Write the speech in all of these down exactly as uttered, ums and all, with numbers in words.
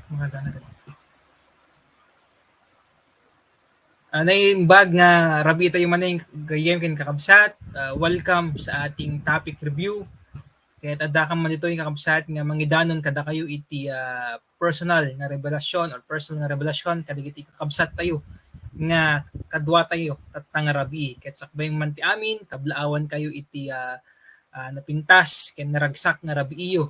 Maganda na rin. Ah, naimbag nga rabii tayo manen, gayyem ken kakabsat. Ah, welcome sa ating topic review. Ket adda ka man ditoy, kakabsat, nga mangidanon kadakayo iti, ah, personal nga revelasyon or personal nga revelasyon kadagiti kakabsat tayo nga kadua tayo tatta nga rabii. Ket sakbay man ti amin, kablaawan kayo iti, ah, ah, napintas ken naragsak nga rabiiyo.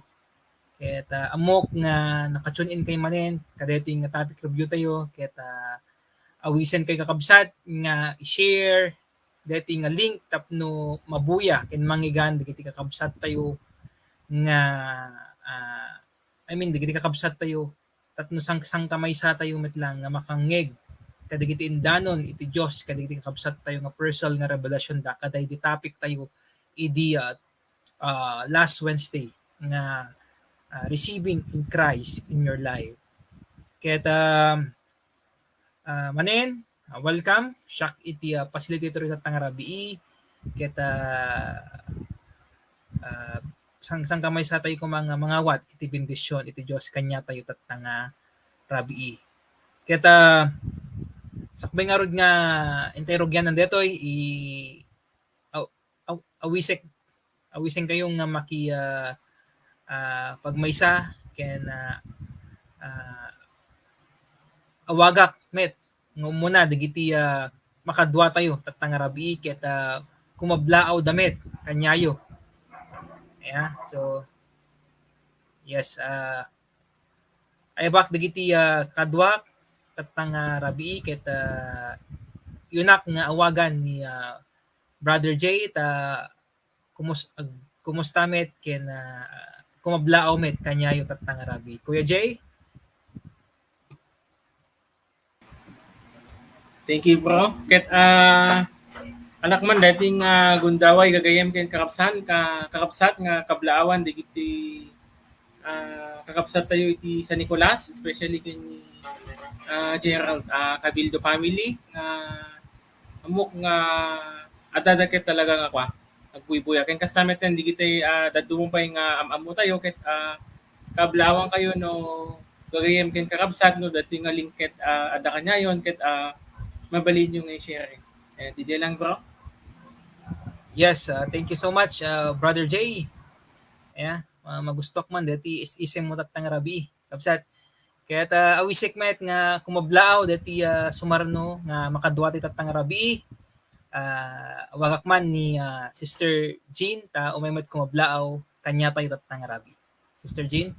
Ket, ah, ammok nga naka-tune in kayo manen kadaytoy nga topic review tayo. Ket, ah, awisen kayo, kakabsat, nga i-share daytoy nga link tapno mabuya ken mangigan dagiti kakabsat tayo nga, ah, I mean, dagiti kakabsat tayo tapno sang-, sangkamaysa tayo met lang nga makangngeg kadagiti indanon iti Dios kadagiti kakabsat tayo nga personal nga revelasyon da kadaydi topic tayo idi, ah, ah, last Wednesday nga, ah, receiving in Christ in your life. Ket, um, ah, manen, ah, welcome. Siak iti, ah, facilitator ita nga rabii. Ket, ah, ah, sang-, sangkamaysa tayo koma nga mangawat iti bendisyon iti Dios kaniatayo tatta nga rabii. Ket, ah, sakbay ngarud nga intay rugyanan daytoy, i-, aw-, aw-, awisek, awisen kayo nga maki-, ah, ah, pagmaysa ken, ah, ah, awagak met nga umuna dagiti, ah, makadua tayo tatta nga rabii ket, ah, kumablaaw da met kaniayo. Yeah, so, yes, ah, ayabak dagiti, ah, kaduak tatta nga rabii ket, ah, iunak nga awagan ni, ah, Brother Jay ta kumus-, ag-, kumusta met ken, ah, kumablaaw met kaniayo tatta nga rabii. Kuya Jay? Thank you, bro. Ket, ah, anak man, daytoy nga gundaway gagayyem ken kakabsan-, ka-, kakabsat nga kablaawan dagiti, ah, kakabsat tayo iti San Nicolas, especially ken, ah, General, ah, Cabildo family, ah, ammok nga adda ket talaga nga kua, agbuybuya. Ken kasta met ken dagiti, ah, dadduma pay nga am-ammo tayo ket, ah, kablaawan kayo no gagayyem ken kakabsat no daytoy nga link ket, ah, adda kaniayo ket, ah, mabalinyo nga i-share. Eh, diay lang, bro. Yes, ah, thank you so much, ah, Brother Jay. Yeah, ah, magustuak man daytoy is-, isem mo tatta nga rabii, kabsat. Ket, ah, awisek met nga kumablaaw daytoy, ah, sumarno nga makadua ti tatta nga rabii. Ah, awagak man ni, ah, Sister Jean, ta umay met kumablaaw kaniatayo tatta nga rabii. Sister Jean?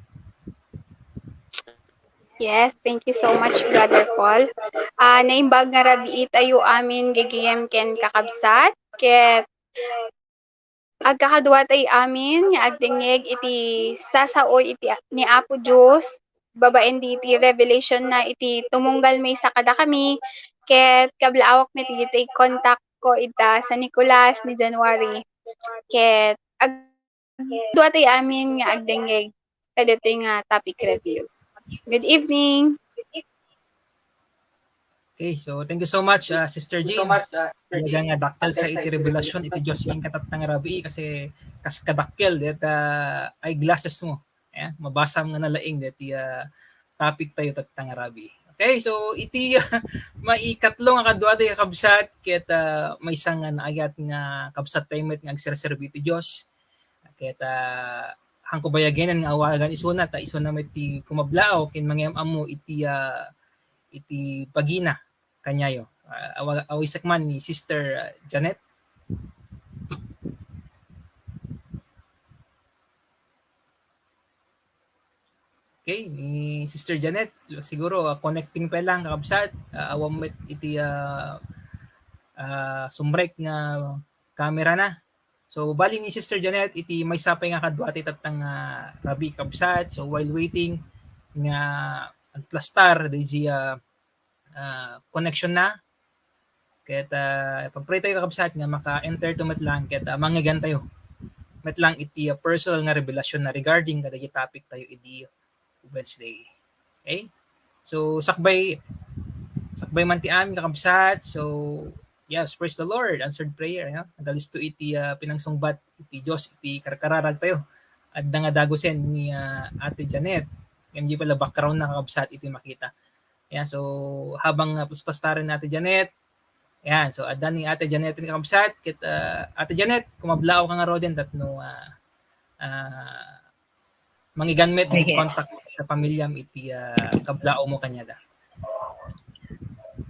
Yes, thank you so much, Brother Paul. Ah, naimbag nga rabii tayo amin gagayyem ken kakabsat. Ket agkakadua tayo amin nga agdengngeg iti sasaoy iti a-, ni Apo Dios babaen diti revelation na iti tumunggal maysa kadakami. Ket kablaawak met ditoy contact ko ita San Nicolas ni January. Ket ag-, dua tayo amin nga agdengngeg kadaytoy nga topic review. Good evening. Okay, so thank you so much, ah, Sister Jean. Talaga nga dakkel sa iti revelasyon iti Dios ken katatta nga rabii, kasi kas kadakkel dayta eyeglasses mo. Eh, mabasam nga nalaing dayta, ah, topic tayo tatta nga rabii. Okay, so iti, ah, maikatlo nga kadua tayo, kabsat, ket, ah, maysa nga naayat nga kabsat tayo met nga agserserbi iti Dios. Ket, ah, haanko bayagenen nga awagan isuna, ta isuna met ti kumablaaw ken mangiyam-ammo iti, ah, iti bagina kaniayo. Ah, awa-, awisek man ni Sister, ah, Janet. Okay, ni Sister Janet, siguro, ah, connecting pa lang, kakabsat. Ah, awan met iti, ah, ah, sumrek nga camera na. So, bali ni Sister Janet, iti maysa pay nga kadua ti tatta nga rabii, kabsat. So, while waiting nga agplastar, daydi, ah, ah, connection na. Ket, ah, pag-pray tayo, kakabsat, nga maka-enter to met lang, ket, ah, mangngegan tayo met lang iti, ah, personal nga revelasyon na regarding kadagiti topic tayo idi Wednesday. Okay? So, sakbay, sakbay man ti amin, kakabsat. So, yes, praise the Lord. Answered prayer, no? Nagalisto iti, ah, pinangsungbat iti Dios iti karkararag tayo. Adda nga dagusen ni, ah, Ate Janet. M J pala background na, kakabsat, iti makita. Yan, so, habang, ah, paspastaren ni Ate Janet, yan, so, adda ni Ate Janet ni kakabsat, ket, ah, Ate Janet, kumablaawka ngaruden tapno, ah, ah, mangigad met dagiti contact ta pamiliam iti, ah, kablaawmo kaniada.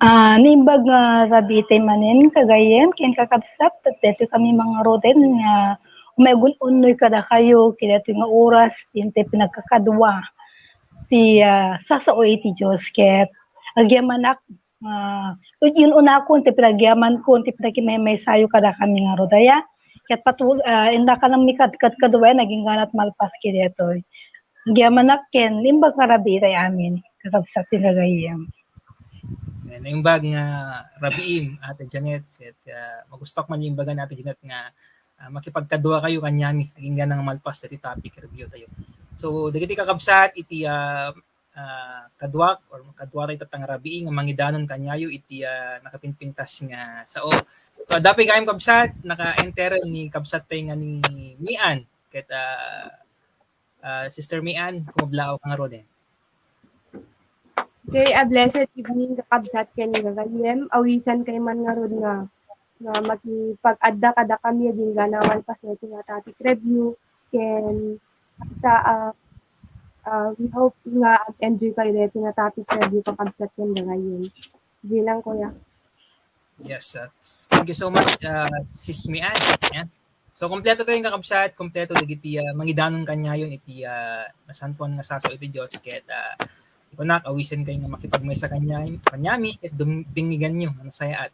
Ah, naimbag nga rabii tay manen, gagayyem ken kakabsat, ket daytoy kami mangaruden nga umayag un-unnoy kadakayo ket daytoy nga oras, intay pinagkakadua ti, ah, sasao iti Dios. Ket agyamanak, ah, yun unakon ti pinagyamanko, ti pinakimaymaysayo kadakami ngarud aya. Ket patu-, ah, indakanami kad-, kadkadua, nagingganat malpas ket daytoy. Agyamanak ken naimbag nga rabii tay amin, kakabsat ti gagayyem. Ayan, naimbag nga rabiim, Ate Janet, ket, ah, magustok man imbaga ni Ate Janet nga, ah, makipagkadua kayo kaniami, agingga nga malpas dati topic review tayo. So, dagiti kakabsat, iti, ah, ah, kaduak or kaduak ita nga rabii nga mangidanon kaniayo iti, ah, nakapinpintas nga sao. So, adda pay gayam kabsat, naka-enter ni kabsat tay nga ni Mian. Ket, ah, ah, Sister Mian, kumablaawka ngaruden. Okay, a blessed evening, kakabsat ken gagayyem. Awisan kay man ngarud nga, nga makipag-adda kadakami agingga nga malpas daytoy nga topic review. Ken, sa, ah, ah, we hope nga ag-enjoy kayo daytoy nga topic review, kakabsat ken gagayyem. Diay lang, kuya. Yes, uh, thank you so much, uh, Sis Mian. Yan. So, kompleto tayo, kakabsat, kompleto dagiti, ah, mangidanon kaniayon iti, ah, nasantuan nga sasao iti Dios. Ket, ah, kunak, awisen kayo nga makipagmaysa kaniay-, kaniami, ket dum-, dingngiganyo nga nasayaat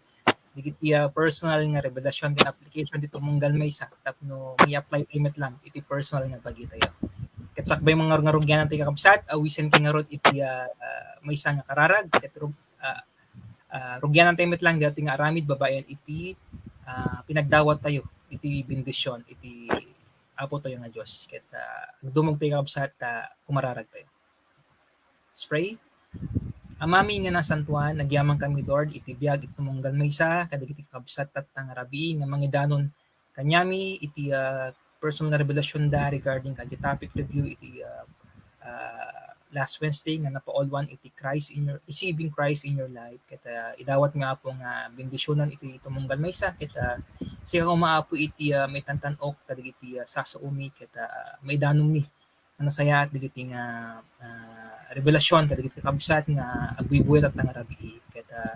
dagiti, ah, personal nga revelasyon ken application ti tumunggal maysa tapno i-apply tayo met lang iti personal nga bagi tayo. Ket sakbay nga ngarud-ngarugianan tayo, kakabsat, awisen kayo ngarud iti, ah, ah, maysa nga kararag, ket ru-, ah, ah, rugianan tayo met lang dati nga aramid babaen iti, ah, pinagdawat tayo iti bendisyon iti Apo tayo nga Dios. Ket, ah, agdumog tayo, kakabsat, ta kumararag tayo. Let's pray. Amami nga nasantuan, agyaman kami, Lord, iti biag iti tumunggal maysa kadagiti kakabsat tatta nga rabii nga mangidanon kaniami iti, ah, personal nga revelasyon da regarding kadagiti topic review iti, ah, ah, last Wednesday nga napauluan iti Christ in your, receiving Christ in your life. Ket, ah, idawat nga, Apo, nga bendisionan iti tumunggal maysa. Ket, ah, sika koma, Apo, iti, ah, maitantan-ok kadagiti, ah, sasaomi ket, ah, maidanonmi nga nasayaat dagiti nga, ah, revelasyon kadagiti kabsat nga agbuybuyatta nga rabii. Ket, ah,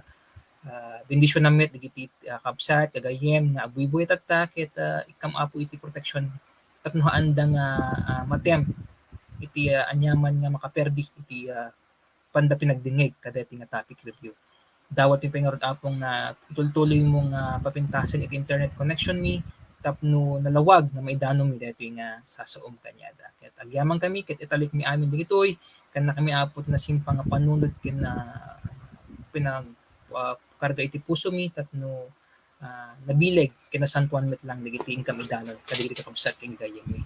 ah, bendisionan met dagiti, ah, kabsat, gagayyem nga agbuybuyatta ket, ah, ikkam, Apo, iti protection tapno haanda nga, ah, matem iti, ah, aniaman nga makaperdi iti, ah, panda pinagdingngeg kadaytoy nga topic review. Dawatmi pay ngarud, Apo, nga itultuloymo nga papintasen iti internet connection mi tapno nalawag nga maidanonmi daytoy nga sasaom kaniada. Ket agyaman kami ket italikmi amin dagitoy, ken kami, Apo, ti nasimpang nga panunot ken, ah, pinag-, ah, karga iti pusomi tapno, ah, nabileg ken nasantuan met lang dagiti inkam idanon kadagiti kakabsat ken gayyemmi.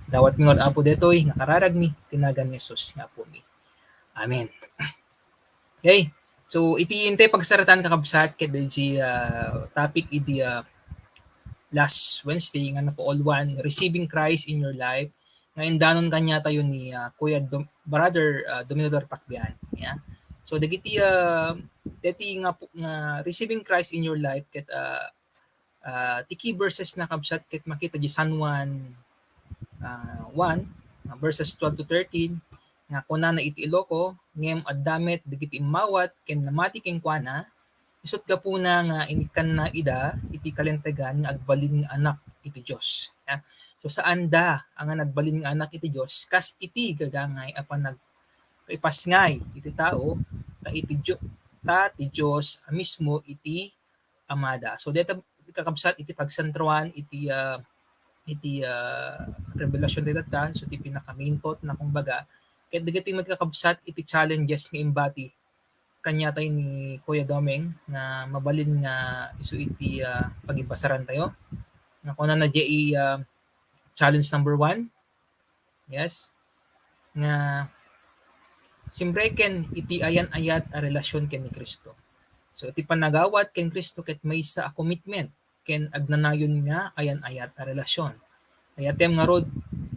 Dawatmi ngarud, Apo, daytoy nga kararagmi, ti nagan ni Jesus nga Apomi. Amen. Okay. So, iti intay pagsaratan, kakabsat, ket daydi, ah, topic idi, ah, last Wednesday nga napauluan, Receiving Christ in Your Life, nga indanon kaniatayo ni, ah, Kuya Dom-, Brother, ah, Dominador Pacbian. Yeah. So, dagiti, ah, dagiti nga pu-, nga Receiving Christ in Your Life ket, ah, ah, ti key verses na, kabsat, ket makita di San Juan, ah, one, ah, verses twelve to thirteen, nga kunana iti Iloko, "Ngem adda met dagiti immawat ken namati kenkuana, isut' gapuna nga inikkanna ida iti kalintegan nga agbalin nga anak iti Dios." Ya. So, saanda a nga nagbalin nga anak iti Dios, kas iti gagangay a panagpaipasngay iti tao, ta iti Dio-, ta ti Dios a mismo iti Amada. So, deta, kakabsat, iti pagsentroan iti, ah, iti, ah, revelasyon deta, so, ti pinaka-main thought na, kumbaga, ket dagiti met, kakabsat, iti challenges nga imbati kaniatay ni Kuya Doming nga mabalin nga isu iti, ah, pagibbasaran tayo. Nga kunana diay, ah, challenge number one, Yes. Nga simreken iti ayan-ayat a relasyon ken ni Cristo. So, iti panagawat ken Cristo ket maysa a commitment ken agnanayon nga ayan-ayat a relasyon. Ayatem ngarud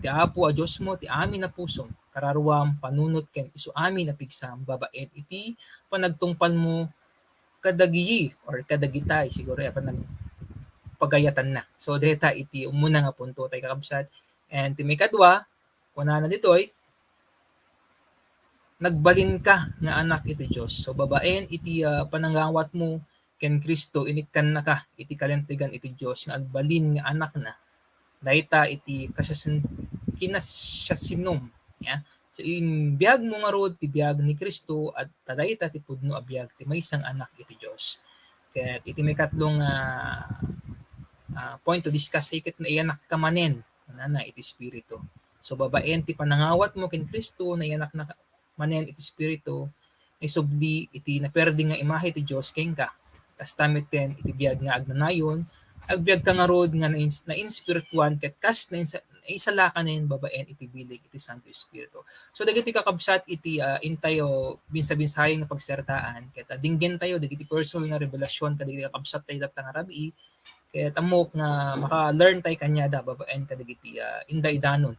ti Apo a Diosmo ti amin a pusom, kararuam, panunot ken isu amin a pigsam babaen iti panagtungpalmo kadagiyi or kadagitay siguro a panagpagayatanna. So, dayta iti umuna nga punto tay kakabsat. And ti maikadua, kunana ditoy, "Nagbalinka nga anak iti Dios." So, babaen iti, ah, panangawatmo ken Cristo, inikkannaka iti kalintegan iti Dios nga agbalin nga anakna. Dayta iti kasiasin-, kinasiasinom, ya. So, in biagmo ngarud ti biag ni Cristo, at ta dayta ti pudno a biag ti maysa nga anak iti Dios. Ket iti maikatlo nga, ah, point to discuss, ket naiyanakka manen, kunana, iti Espiritu. So, babaen ti panangawatmo ken Cristo, naiyanaknaka manen iti Espiritu, naisubli iti naperdi nga imahe ti Dios kenka. Kasta met ken iti biag nga agnanayon, agbiagka ngarud nga nains-, nainspirituan ket kas nainsa-, naisalakanen babaen iti bileg iti Santo Espiritu. So, dagiti kakabsat iti, ah, intayo binsa-binsayo nga pagsertaan, ket, ah, dinggentayo dagiti personal nga revelasyon kadagiti kakabsat tayo tatta nga rabii, ket ammok nga maka-learn tayo kaniada babaen kadagiti, ah, indaidanon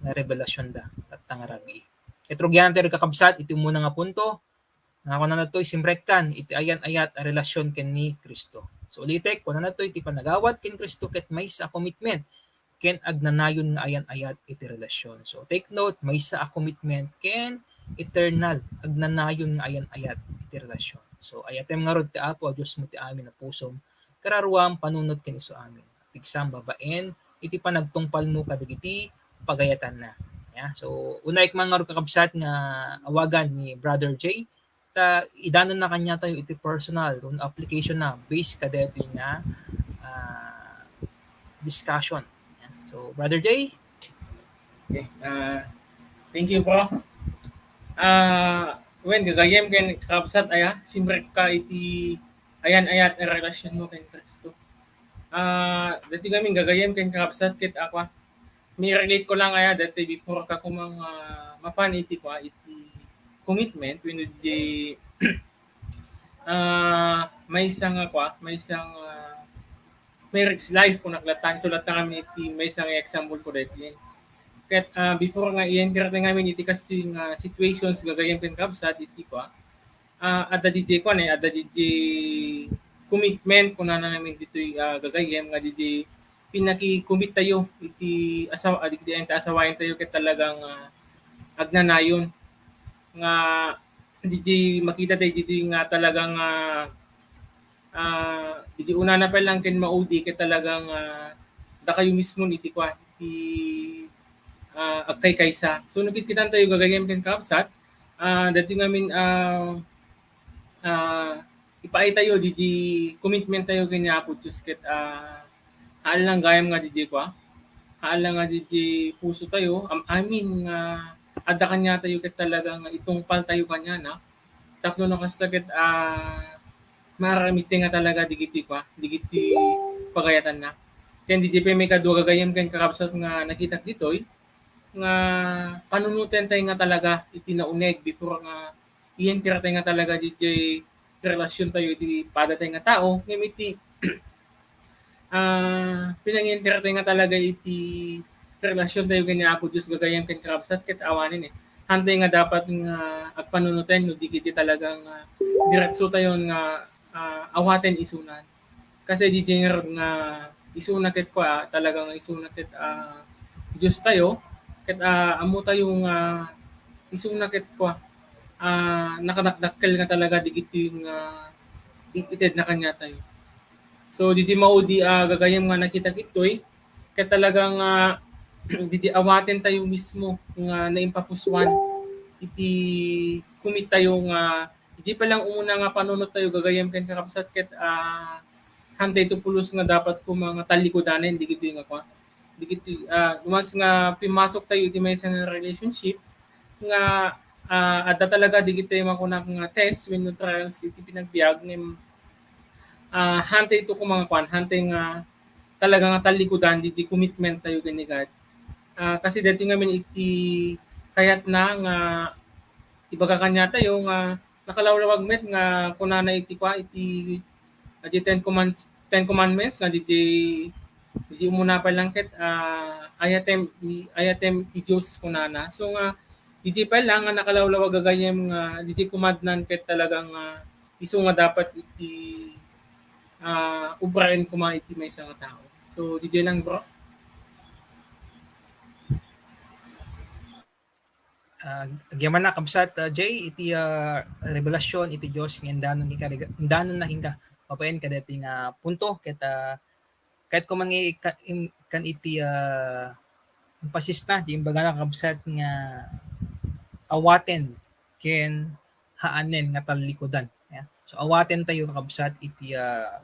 nga revelasyonda tatta nga rabii. Ket rugian tayo kakabsat iti umuna nga punto, nga kunana ditoy, simrekkan iti ayan-ayat a relasyon ken ni Cristo. So, ulitek, kunana ditoy, ti panagawat ken Cristo ket maysa a commitment ken agnanayon nga ayan-ayat iti relasyon. So, take note, maysa a commitment ken eternal, agnanayon nga ayan-ayat iti relasyon. So, ayatem ngarud ti Apo a Diosmo ti amin a pusom, kararuam, panunot ken isu amin. Pigsam babaen iti panagtungpalmo kadagiti pagayatanna. Ya, so, unaek man ngarud kakabsat nga awagan ni Brother Jay, ta idanonna kaniatayo iti personal nga application na based kadaytoy nga, ah, discussion. Ya. So, Brother Jay? Okay. Ah, thank you, bro. Ah, wen, gagayyem ken kakabsat aya, simrekka iti ayan-ayat a relasyonmo ken Cristo. Ah, daytoy ngamin gagayyem ken kakabsat ket ako, ah, mi-relate ko lang aya, daytoy before ka koma nga, ah, mapan iti kua, iti commitment wenno diay, ah, maysa nga kua, maysa nga, ah, marriage life kunak latta, isu latta ngamin iti maysa nga example ko daytoy. Ket, ah, before nga i-enter tayo ngamin iti kastoy nga situations gagayyem ken kakabsat iti kua, ah, adda diay kuan, eh, adda diay commitment kunana ngamin ditoy, ah, gagayyem nga diay pinaki-commit tayo iti asawa, ah, iti asawaentayo ket talagang, ah, agnanayon nga diay makita tayo diay nga talagang, ah, ah, iti unana pa lang ken maudi ket talagang, ah, dakayo mismo iti kua, iti, ah, agkaykaysa. So, nakitkitan tayo gagayyem ken kakabsat, ah, daytoy ngamin, ah, ah, ipaay tayo diay commitment tayo ken ni Apo Dios ket, ah, haan lang gayam nga diay kua, haan lang nga diay puso tayo, am-amin nga adda kaniatayo ket talaga nga itungpal tayo kaniana. Tapno no kasta ket, ah, maaramid tayo nga talaga digiti kua, digiti pagayatanna. Ken diay pay maikadua gagayyem ken kakabsat nga nakitak ditoy, nga panunoten tayo nga talaga iti nauneg before nga i-enter tayo nga talaga diay relasyon tayo iti pada tayo nga tao, ngem iti ah, pinangi-enter tayo nga talaga iti relasyon tayo ken ni Apo Dios gagayyem ken kakabsat ket awanen, eh. Haan tayo nga dapat nga agpanunoten no di ket talagang, ah, diretso tayo nga, ah, awaten isuna. Kasi diay ngarud nga isuna ket kua, talaga nga isuna ket, ah, Dios tayo, ket, ah, ammo tayo nga isuna ket kua, ah, nakadakdakkel nga talaga digiti nga it-, itedna kaniatayo. So, diay maudi a gagayyem nga nakitak ditoy, ket talaga nga diay awaten tayo mismo nga naimpapusuan iti commit tayo nga diay pa lang umuna nga panunot tayo gagayyem ken kakabsat ket, ah, haan tayo ito pulos nga dapat koma nga talikudanen digitoy nga kua. Digitoy, ah, once nga pimmasok tayo iti maysa nga relationship nga, ah, adda talaga digitoy makunak nga test wenno trials iti panagbiag ngem ah, haan tayo ito koma nga kuan, haan tayo nga talaga nga talikudan diay commitment tayo ken ni God. Ah, kasi daytoy ngamin iti kayatna nga ibaga kaniatayo nga nakalawlawag met nga kunana iti kua, iti, ah, diay Ten Commands-, Ten Commandments nga diay, diay umuna pa lang ket, ah, ayatem, i-, ayatem ti Dios kunana. So nga, D J pa lang nga nakalawlawag a gayam nga D J kumadnan ket talagang, ah, isu nga dapat iti, ah, ubraen koma iti maysa nga tao. So, D J lang, bro. Ah, agyamanna, kabsat, ah, Jay, iti, ah, revelasyon iti Dios nga indanon kenka, indanon na kenka. Babaen kadaytoy nga punto, ket, ah, kayatko man nga ika-, im-, kan iti, ah, emphasis na, di imbagana, kabsat, nga awaten ken haanen nga tallikudan. Ya. So, awaten tayo, kakabsat, iti, ah,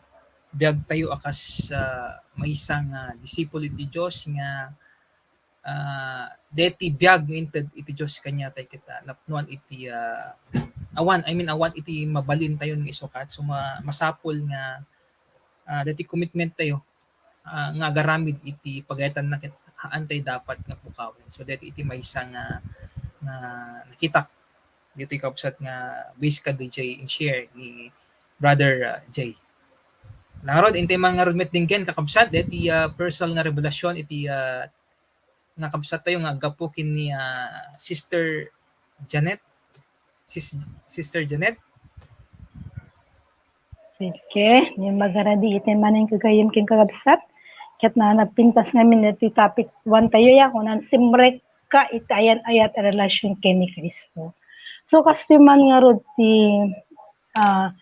biag tayo a kas, ah, maysa nga disipulo iti Dios nga, ah, deti biag nga inted iti Dios kaniatayo ket napnuan iti, ah, awan, I mean, awan iti mabalin tayo nga isukat. So, ma-, masapul nga, ah, deti commitment tayo, ah, nga agaramid iti pagayatanna ket haan tayo dapat nga pukawen. So, deti iti maysa nga, nga nakitak ditoy, kabsat, nga base ka D J in share ni Brother, ah, Jay. Ngarud, intay man ngarud met dinggen, kakabsat, deti, ah, personal nga revelasyon iti, ah, nga kabsat tayo nga aggapu ken ni, ah, Sister Janet. Sis-, Sister Janet? Sige, ni magaradi iti manen gagayem ken kakabsat. Ket na nagpintas ngamin iti topic one tayo ya, kunan simrek ka iti ayan-ayat a relasyon ken ni Cristo. So, kastoy man ngarud ti, ah,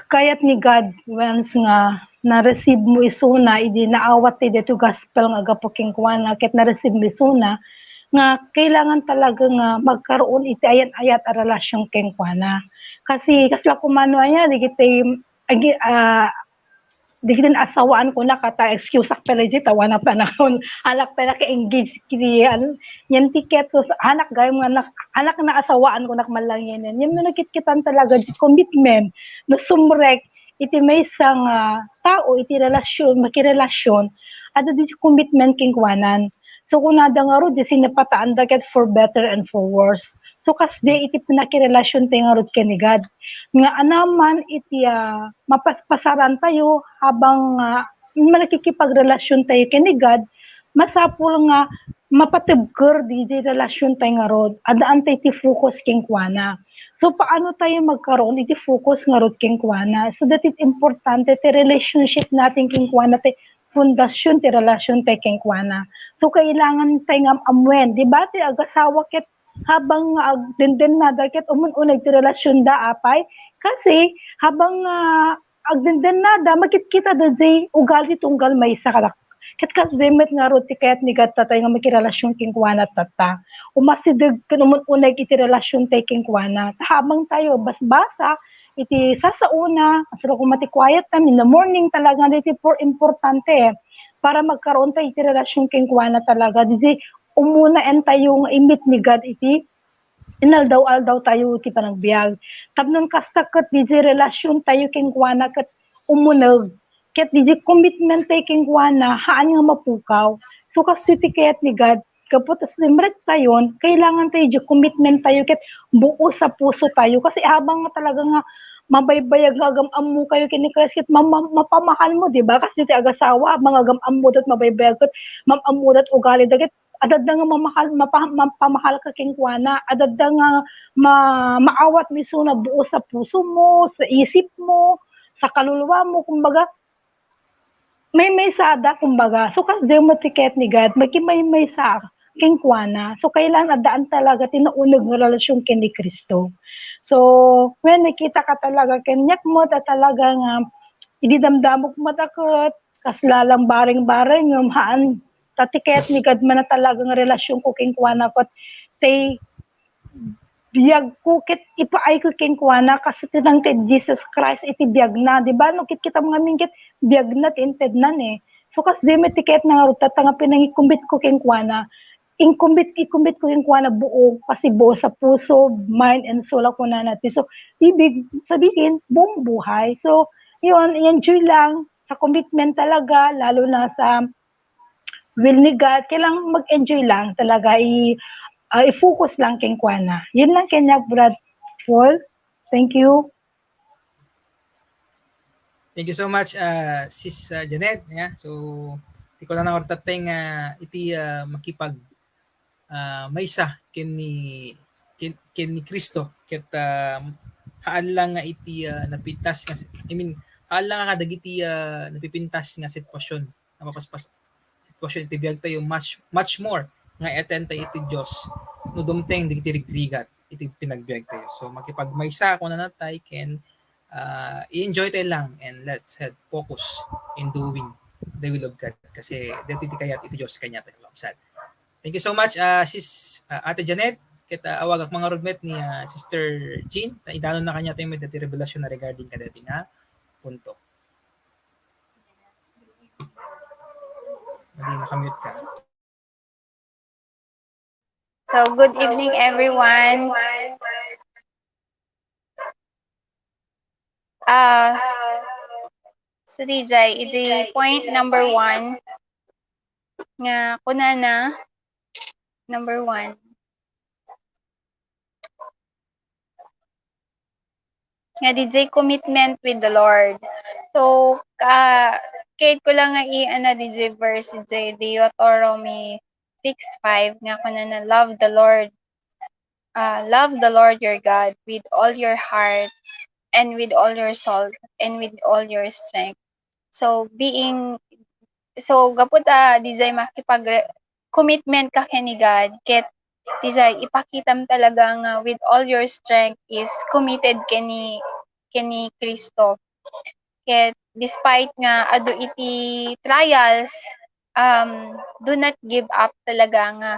kayat ni God once nga na-receive mo isuna, idi naawat ti daytoy gospel nga agapu kenkuana, ket na-receive mo isuna, nga kailangan talaga nga magkaroon iti ayan-ayat a relasyon kenkuana. Kasi kasla kumano aya, dagiti, agi-, ah, dagiti asawaan ko na kata, excuse ak pala di, tawana pa na kun, anak pala ka engage kiti, ano, yan ticket ko, anak gayam nga anak, anak na asawaan ko na mallang yan. Yan no nakitkitan talaga di commitment, no sumrek, iti maysa nga tao, iti relasyon, makirelasyon, adda di commitment kenkuanan. So, kunada ngarud, di sinapataanda ket for better and for worse. So, kasdi iti panakirelasyon tayo ngarud ken ni God. Nga anaman iti, ah, mapaspasaran tayo habang, ah, manakikipagrelasyon tayo ken ni God, masapul nga mapatibker di, di relasyon tayo ngarud. Addaan tayo ti focus kenkuana. So, paano tayo magkaroon iti focus ngarud kenkuana? So, that is importante ti relationship natin kenkuana, ti pundasyon ti relasyon tayo kenkuana. So, kailangan tayo nga am-amuen. Di ba, ti agasawa ket habang nga agdendennada ket umun-uneg ti relasyonda, apay? Kasi habang, ah, agdendennada, makitkitada di ugali tunggal maysa kadak-, ket kasdi met ngarud ti kayat ni God tatta nga makirelasyon kenkuana tatta. Umasideg ken umun-uneg iti relasyon tayo kenkuana. Ta habang tayo basbasa iti sasaona, kasla koma ti quiet time in the morning, talaga daytoy for importante para magkaroon tayo iti relasyon kenkuana talaga. Di umunaen tayo nga i-meet ni God iti inaldaw-aldaw tayo iti panagbiag. Tapno kasta ket diay relasyon tayo kenkuana ket umuneg, ket diay commitment tayo kenkuana, haan nga mapukaw. So, kastoy ti kayat ni God, gapu ta simrek tayon, kailangan tayo diay commitment tayo ket buos a puso tayo. Kasi habang nga talaga nga mabaybayag nga agam-ammo kayo ken ni Christ, ket ma-, ma-, mapamahal mo, di ba? Kasi ti agasawa, habang agam-ammo dat mabaybayag ket mam-ammo dat ugali da ket adda nga mamahal, mapa-, mapamahal ka kenkuana, adda nga ma-, maawat mo isuna buos sa puso mo, sa isip mo, sa kaluluwa mo, kumbaga, maymaysada, kumbaga. So, kasdiay met ti kayat ni God, makimaymaysa kenkuana. So, kailangan addaan talaga ti nauneg nga relasyon ken ni Cristo. So, when nakita ka talaga, kaniak met a talaga nga, idi damdamok met a ket, kasla lang bareng-bareng, ngem haan, ta ti kayat ni God man a talaga nga relasyon ko kenkuana, ket ti biag ko ket ipaay ko kenkuana, kas ti nang ket Jesus Christ iti biagna, di ba? No, kitkita mo ngamin ket biagna ti intednan, eh. So, kasdiay met ti kayat na ngarud tatta nga pinangikumbit ko kenkuana. Inkumbit, ikumbit ko kenkuana buo, kasi buo sa puso, mind, and soul a kunana ti. So, ibig sabihin, buong buhay. So, yun, i-enjoy lang sa commitment talaga, lalo na sa will ni God, kailangan mag-enjoy lang talaga, i-, ah, i-focus lang kenkuana. Yun lang kaniak, Brad Paul. Thank you. Thank you so much, ah, Sis, ah, Janet. Yeah. So, ti ko na naurtateng, ah, iti, ah, makipag-, ah, maysa ken ni, ken, ken ni Cristo, ket, ah, haan la nga iti, ah, napintas nga, I mean, haan la nga kadagiti, ah, napipintas nga sitwasyon, napapaspas, sitwasyon iti biagtayo, much, much more nga i-attend tayo iti Dios no dumteng dagiti rigrigat iti panagbiagtayo. So, makipagmaysa, kunana, tayo ken, ah, i-enjoy tayo lang, and let's have focus in doing the will of God kasi daytoy ti kayat iti Dios kaniatayo, kakabsat. Thank you so much, ah, sis, ah, Ate Janet. Ket, ah, awagak mangarud met ni, ah, Sister Jean. Ta idanonna kaniatayo met daytoy revelasyon na regarding kadaytoy nga punto. Madi, naka-mute ka. So, good evening, everyone. Ah, so, D J, iti point number one nga kunana, number one, nga D J, commitment with the Lord. So, ka, kayatka lang nga i-, ano, D J, verse, D J, Deuteronomy six five, nga kunana, "Love the Lord, ah, love the Lord your God with all your heart and with all your soul and with all your strength." So, being, so, gapu ta, D J, makipag-, commitment ka ken ni God, ket, D J, ipakitam talaga nga with all your strength is committed ken ni, ken ni Cristo. Ket despite nga adu iti trials, um, do not give up talaga nga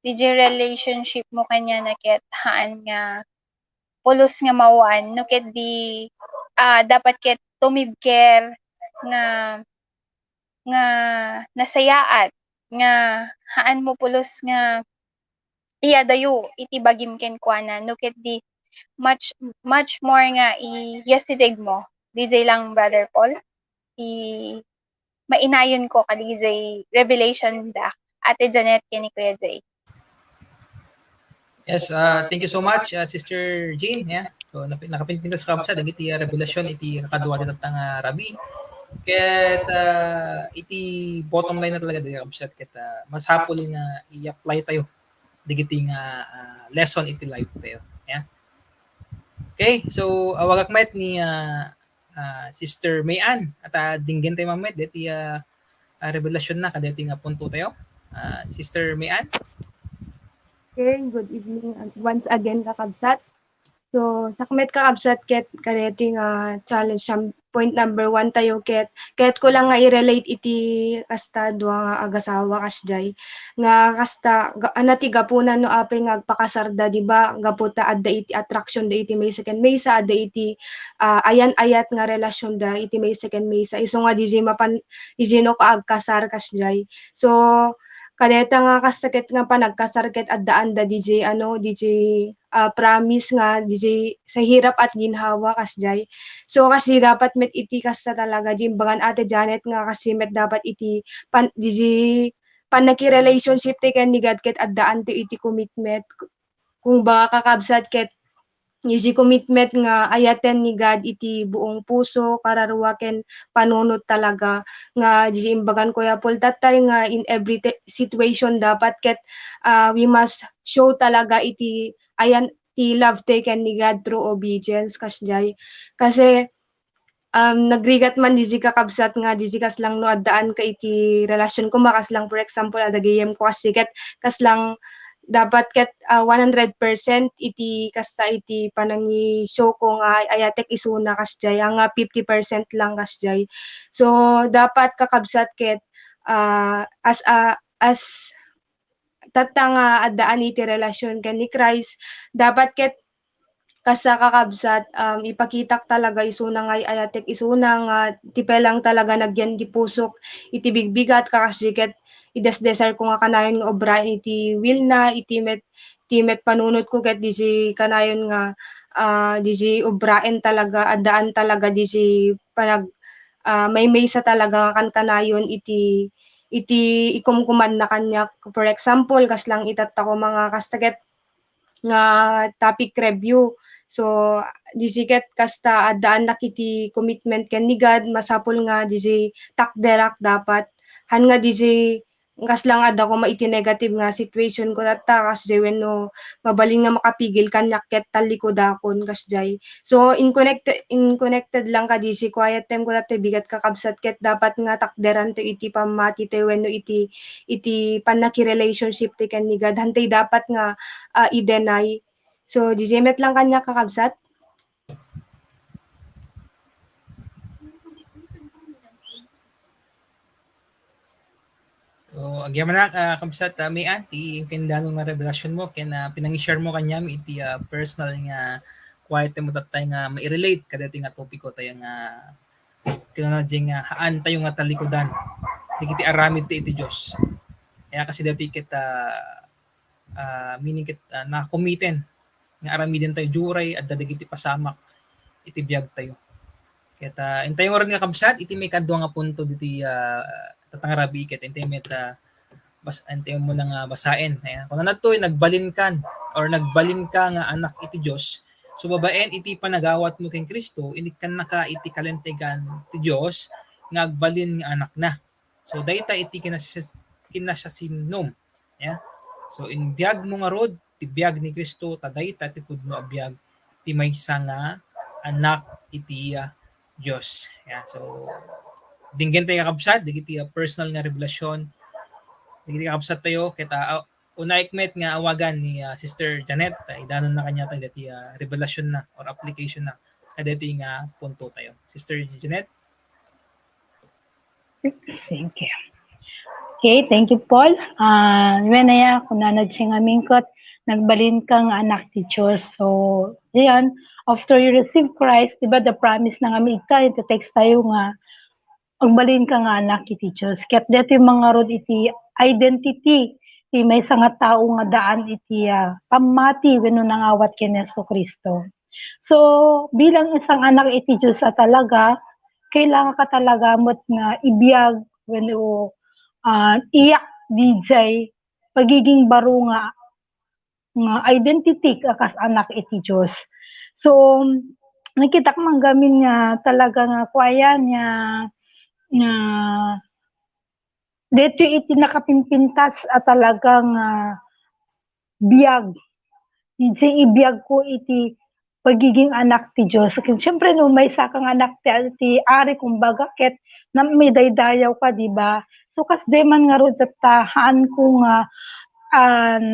D J, relationship mo kaniana ket haan nga pulos nga mawan, no ket di, ah, dapat ket tumibker nga, nga nasayaat, nga haan mo pulos nga iyadayo iti bagim kenkuana, no ket di much, much more nga iyasideg mo. D J lang, Brother Paul, ti mainayon ko kadi D J revelation da Ate Janet ken ni Kuya Jay. Yes, ah, thank you so much, ah, Sister Jean, yeah. So, napi-, nakapintas, kakabsat, dagiti, ah, revelasyon iti kadua ti tatta nga rabii. Ket, ah, iti bottom line na talaga, dagiti kakabsat, ket, ah, masapul nga i-apply tayo dagiti nga, ah, lesson iti life tayo. Yeah. Okay, so, awagak met ni, ah, ah, Sister May Ann. At, ah, dinggen tayo mammet deti, ah, ah, revelationna kadeti nga punto tayo. Ah, Sister May Ann? Okay, good evening ag-, once again, kakabsat. So, sakmet, kakabsat, ket kadeti nga challenge, sam-, point number one tayo, ket, ket ko lang nga i-relate iti kasta dua nga agasawa, kasdiay. Nga kasta, ga-, ana ti gapuna no apay nga agpakasarda, di ba? Gapu ta adda iti attraction da iti maysa ken maysa, adda iti, ah, ayan-ayat nga relation da iti maysa ken maysa. Isu nga di mapan, di no ka agkasar, kasdiay. So, kadeta nga kasta ket nga panagkasar ket addaan da di, ano, di, ah, promise nga di sa hirap at ginhawa, kasdiay. So, kasi dapat met iti kasta talaga, di imbagan Ate Janet nga kasi met dapat iti pan-, di pannakirelationship ti ken ni God ket addaan ti iti commitment. Kung baga, kakabsat, ket iti commitment nga ayaten ni God iti buong puso, kararua, ken panunot talaga nga iti imbagan, Kuya Paul, tattay nga in every te-, situation dapat ket, ah, we must show talaga iti ayan ti love taken ni God through obedience, kasdiay. Kasi, um, nagrigat man didi, kakabsat, nga didi kaslang no addaan ka iti relasyon ko, ma-, kaslang, for example, adda gayyem ko kasi ket kaslang dapat ket, ah, one hundred percent iti kasta iti panangi-show ko nga ay-, ayatek isuna, kasdiay, nga fifty percent lang, kasdiay. So, dapat, kakabsat, ket, ah, as a, as tatta nga addaan iti relasyon ken ni Christ, dapat ket kasta, kakabsat, um, ipakitak talaga isuna nga ay-, ayatek isuna nga ti pelang talaga nagyan ti pusok iti bigbigat, kakasdi ket idesdesar ko nga kanayon nga obraen iti will na, iti met, ti met panunot ko ket didi kanayon nga, ah, didi obraen talaga, addaan talaga didi panag-, ah, maymaysa talaga nga kankanayon iti, iti ikumkumanna kaniak. For example, kaslang itatta ko nga kasta ket nga topic review. So, didi ket kasta addaannak iti commitment ken ni God, masapul nga didi takderak dapat. Haan nga didi kas lang adda koma iti negative nga situationko tatta, kasjay wenno mabalin nga makapigil kaniak ket tallikudakon, kasjay. So, in connected, in connected lang kadi, si quiet time ko tatta bigat, kakabsat, ket dapat nga takderanto iti pammati tayo wenno iti, iti pannakirelationship tayo ken ni God. Hantay dapat nga, ah, i-deny. So, diay met lang kaniak, kakabsat. So, agyamanak, ah, kabsat, ah, Mian, ti inkendanon nga revelasyon mo, ken, ah, pinangi-share mo kaniam iti, ah, personal nga quiet time mo tatta nga mairelate kadaytoy nga topiko tayo nga kinuna diay nga haan tayo nga talikudan dagiti aramid ti iti Dios. Kaya kasi daytoy ket, ah, ah, meaning ket, ah, nakomiten nga aramiden tayo, uray adda dagiti pasamak iti biag tayo. Ket, ah, intayo ngarud nga kabsat iti maikadua nga punto ditoy, ah, tatta nga rabii ket intayo met, ah, bas-, intayo muna nga basaen. Ayan. Kunana ditoy, "Nagbalinkan or nagbalinka nga anak iti Dios, so babaen iti panagawatmo ken Cristo, inikkannaka iti kalintegan ti Dios nga agbalin nga anakna." So, dayta iti kinasias-, kinasiasinom. Yeah? So, in biagmo ngarud, ti biag ni Cristo, ta dayta ti pudno a biag ti maysa nga anak iti, ah, Dios. Yeah? So, dinggen tayo, kakabsat, dagiti, ah, personal nga revelasyon dagiti kakabsat tayo, ket, ah, ah, unaek met nga awagan ni, ah, Sister Janet, ah, idanonna kaniatayo daytoy, ah, revelasyon na or application na kadaytoy nga punto tayo. Sister Janet? Thank you. Okay, thank you, Paul. Ah, wen aya, kunana diay ngamin ket, "Nagbalinka nga anak ti Dios." So, ayan, after you receive Christ, di ba, the promise na ngamin ita, iti text tayo nga, "Agbalinka nga anak iti Dios." Ket daytoy mangarud iti identity ti maysa nga tao nga daan iti, ah, pammati wenno nangawat ken Jesu-Cristo. So, bilang isang anak iti Dios a talaga, kailangan ka talaga met nga ibiag wenno, ah, iyak diay pagiging baro nga, nga identity a kas anak iti Dios. So, nakitak man ngamin nga talaga nga kuayan nga, nga daytoy iti nakapimpintas a talaga nga biag. Diay ibiagko iti pagiging anak ti Dios. Ken siempre, no, maysa ka nga anak ti, ti Ari, kumbaga, ket na-, maidaydayawka, di ba? So, kasdiay man ngarud tatta, haanko nga, an,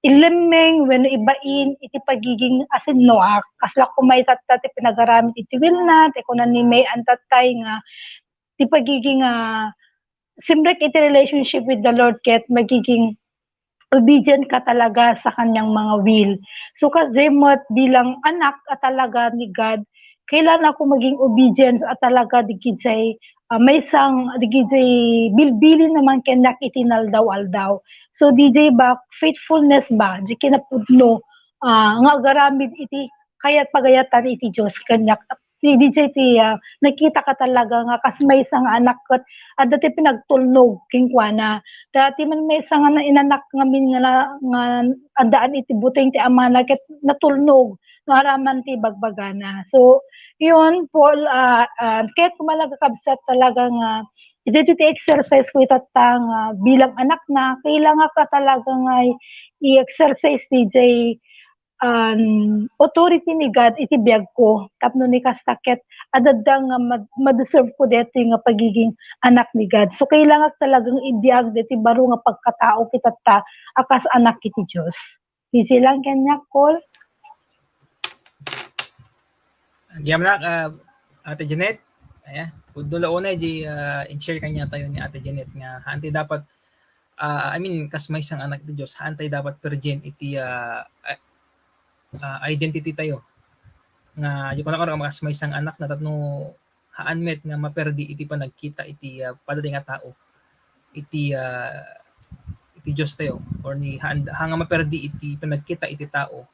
ilemmeng wenno ibain iti pagiging asinnoak. Kasla koma itatta ti pinagaramid iti wilna, ti kuna ni May Ann tattay nga, ti pagiging, ah, simrek iti relationship with the Lord ket magiging obedient ka talaga sa kanyang mga will. So, kasdiay met bilang anak a talaga ni God, kailangan ako maging obedience a talaga digidiay, ah, maysa nga digidiay bilbilin naman kaniak iti inaldaw-aldaw. So, didiay ba, faithfulness ba, di kinapudno, ah, nga agaramid iti kayat pagayatan iti Dios kaniak. Ti, didiay ti, ah, nakita ka talaga nga kas maysa nga anak ket adda ti pinagtulnog kenkuana. Ta ti man maysa nga na-, inanak ngamin nga na-, nga addaan iti buteng ti amana ket natulnog no aramid ti ibagbagana. So, yun, Paul, ah, ah, ket kumalaga kabsat talaga nga iti ti exercise ko itatta nga bilang anakna, kailangan ka talaga nga i-exercise didiay an authority ni God iti biagko tapno ni kasta ket adda nga mad-, madeserve ko daytoy nga pagiging anak ni God. So, kailangan talagang ibiag daytoy baro nga pagkatao kitatta a kas anak iti Dios. Easy lang kaniak, Col. Agyamanak, ah, Ate Janet. Ayan. Pudno la unay di, ah, in-share kaniatayo ni Ate Janet nga haantay dapat, ah, I mean, kas maysa nga anak ti Dios, haantay dapat virgin iti, ah, ah, ah, identity tayo. Nga, di ko na kung kas maysa nga anakna tapno haan met nga maperdi iti panagkita iti, ah, padating a tao iti, ah, iti Dios tayo, or ni haan, haan nga maperdi iti panagkita iti tao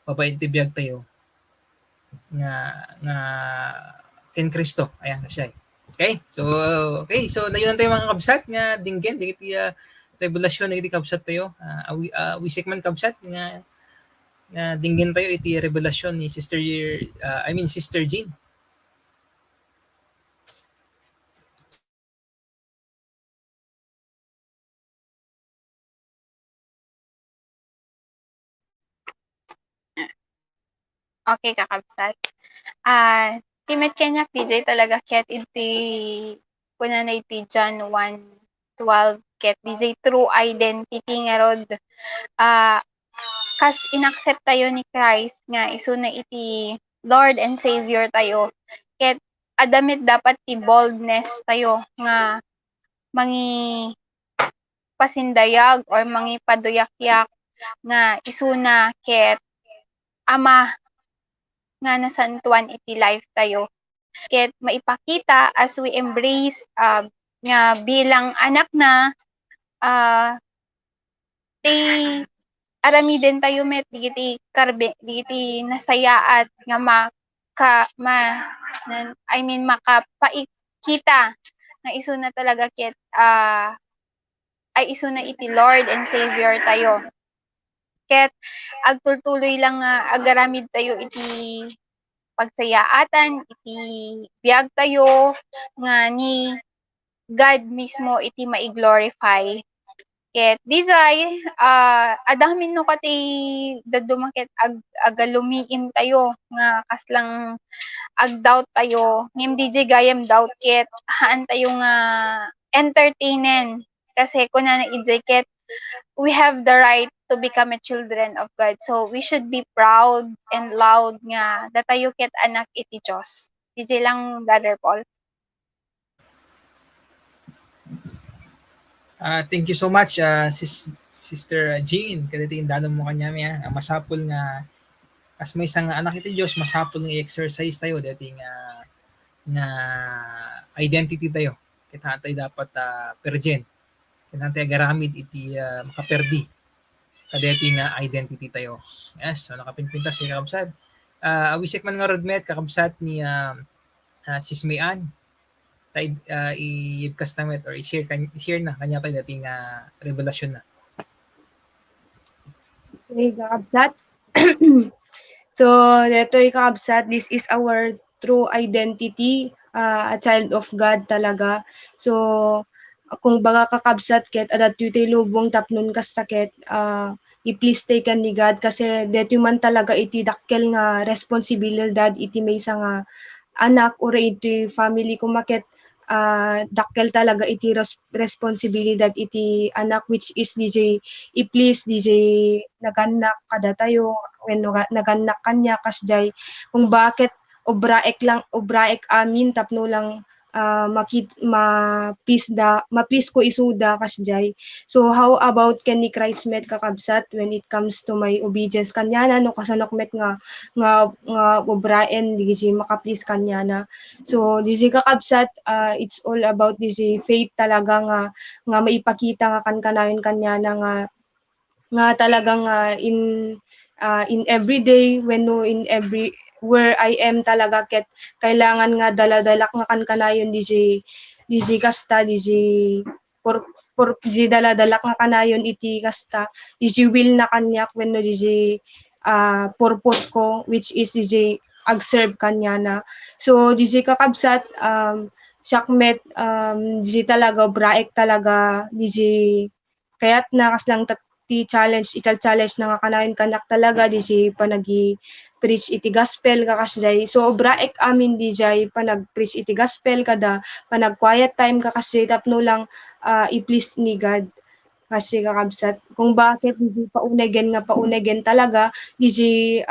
babaen iti biag tayo nga, nga ken Cristo. Ayan, kasdiay. Okay? So, okay. So, nayon tayo, mga kabsat, nga dinggen dagiti, ah, revelasyon dagiti kabsat tayo. Ah, awi-, ah, wisik man, kabsat, nga, nga dinggen tayo iti revelasyon ni Sister, ah, I mean, Sister Jean. Okay, kakabsat. Ah, ti met kaniak D J talaga ket iti kunana iti John one twelve ket D J true identity ngarud, ah, kas inaccept tayo ni Christ nga isuna iti Lord and Savior tayo, ket adda met dapat ti boldness tayo nga mangi-, pasindayag or mangipaduyakyak nga isuna ket Ama nga nasantuan iti life tayo. Ket maipakita as we embrace, ah, nga bilang anak na, ah, ti aramiden tayo met dagiti karbe-, dagiti nasayaat nga maka-, ma-, nan-, I mean, makapaikita nga isuna talaga ket, ah, ay isuna iti Lord and Savior tayo. Ket agtultuloy lang nga agaramid tayo iti pagsayaatan, iti biag tayo nga ni God mismo iti mai-glorify. Ket D J, ah, adda ngamin no kati dadduma ket ag-, agalumiim tayo nga kaslang ag-doubt tayo. Ngem D J gayam doubt ket haan tayo nga entertainen. Kasi kunana D J ket, we have the right to become a children of God. So, we should be proud and loud nga datayo ket anak iti Dios. D J lang, Brother Paul. Ah, thank you so much, ah, Sis-, Sister Jean, kadagiti indanonmo kaniami, ah. Ah, masapul nga, as maysa nga anak iti Dios, masapul nga i-exercise tayo dagiti nga, nga identity tayo. Ket haan tayo dapat, ah, perdian. Ket haan tayo agaramid iti, ah, makaperdi kadagiti nga identity tayo. Yes, so nakapinpintas, kakabsat. Ah, awisit man ngarud met, kakabsat ni, ah, ah, Sis May Ann. Tay, ah, i-, ibkas na met or i-share kan-, i-share na kaniatayo dagiti nga revelasyon na. Okay, kakabsat. So, daytoy, kakabsat, this is our true identity, ah, a child of God talaga. So, kung baga, kakabsat, ket adda tayo ti lubong tapno kasta ket, ah, i-please tayo ken ni God, kasi daytoy man talaga iti dakkel nga responsibilidad iti maysa nga anak, uray iti family koma ket, ah, dakkel talaga iti res-, responsibilidad iti anak, which is D J i-please, D J nagannak kadatayo, wenno ga-, nagannak kaniak, kasdiay. Kung baket, ubraek lang, ubraek amin tapno lang, ah, makit-, ma-please da, ma-please ko isuda, kasdiay. So, how about ken ni Christ met, kakabsat, when it comes to my obedience kaniana, no kasanok met nga, nga, nga ubraen, D J maka-please kaniana. So, D J kakabsat, ah, it's all about D J faith talaga nga, nga maipakita nga kankanayon kaniana nga, nga talagang, ah, in, ah, in everyday, wenno in every, where I am talaga, ket kailangan nga daladalak nga kankanayon D J, D J kasta, D J pur-, pur-, D J daladalak nga kanayon iti kasta, D J will na kaniak wenno D J, ah, purpose ko, which is D J ag-serve kaniana. So, D J kakabsat, um, siak met, um, D J talaga, ubraek talaga, D J kayatna, kasla ta-, ti challenge, icha-challenge na nga kanayon kaniak talaga, D J panagi-preach iti gospel, kakasdiay. So, ubraek amin D J panag-preach iti gospel, kada panag-quiet time, kakasdiay, tapno lang, ah, i-please ni God. Kasi kakabsat, kung baket D J paunegen nga paunegen talaga, D J,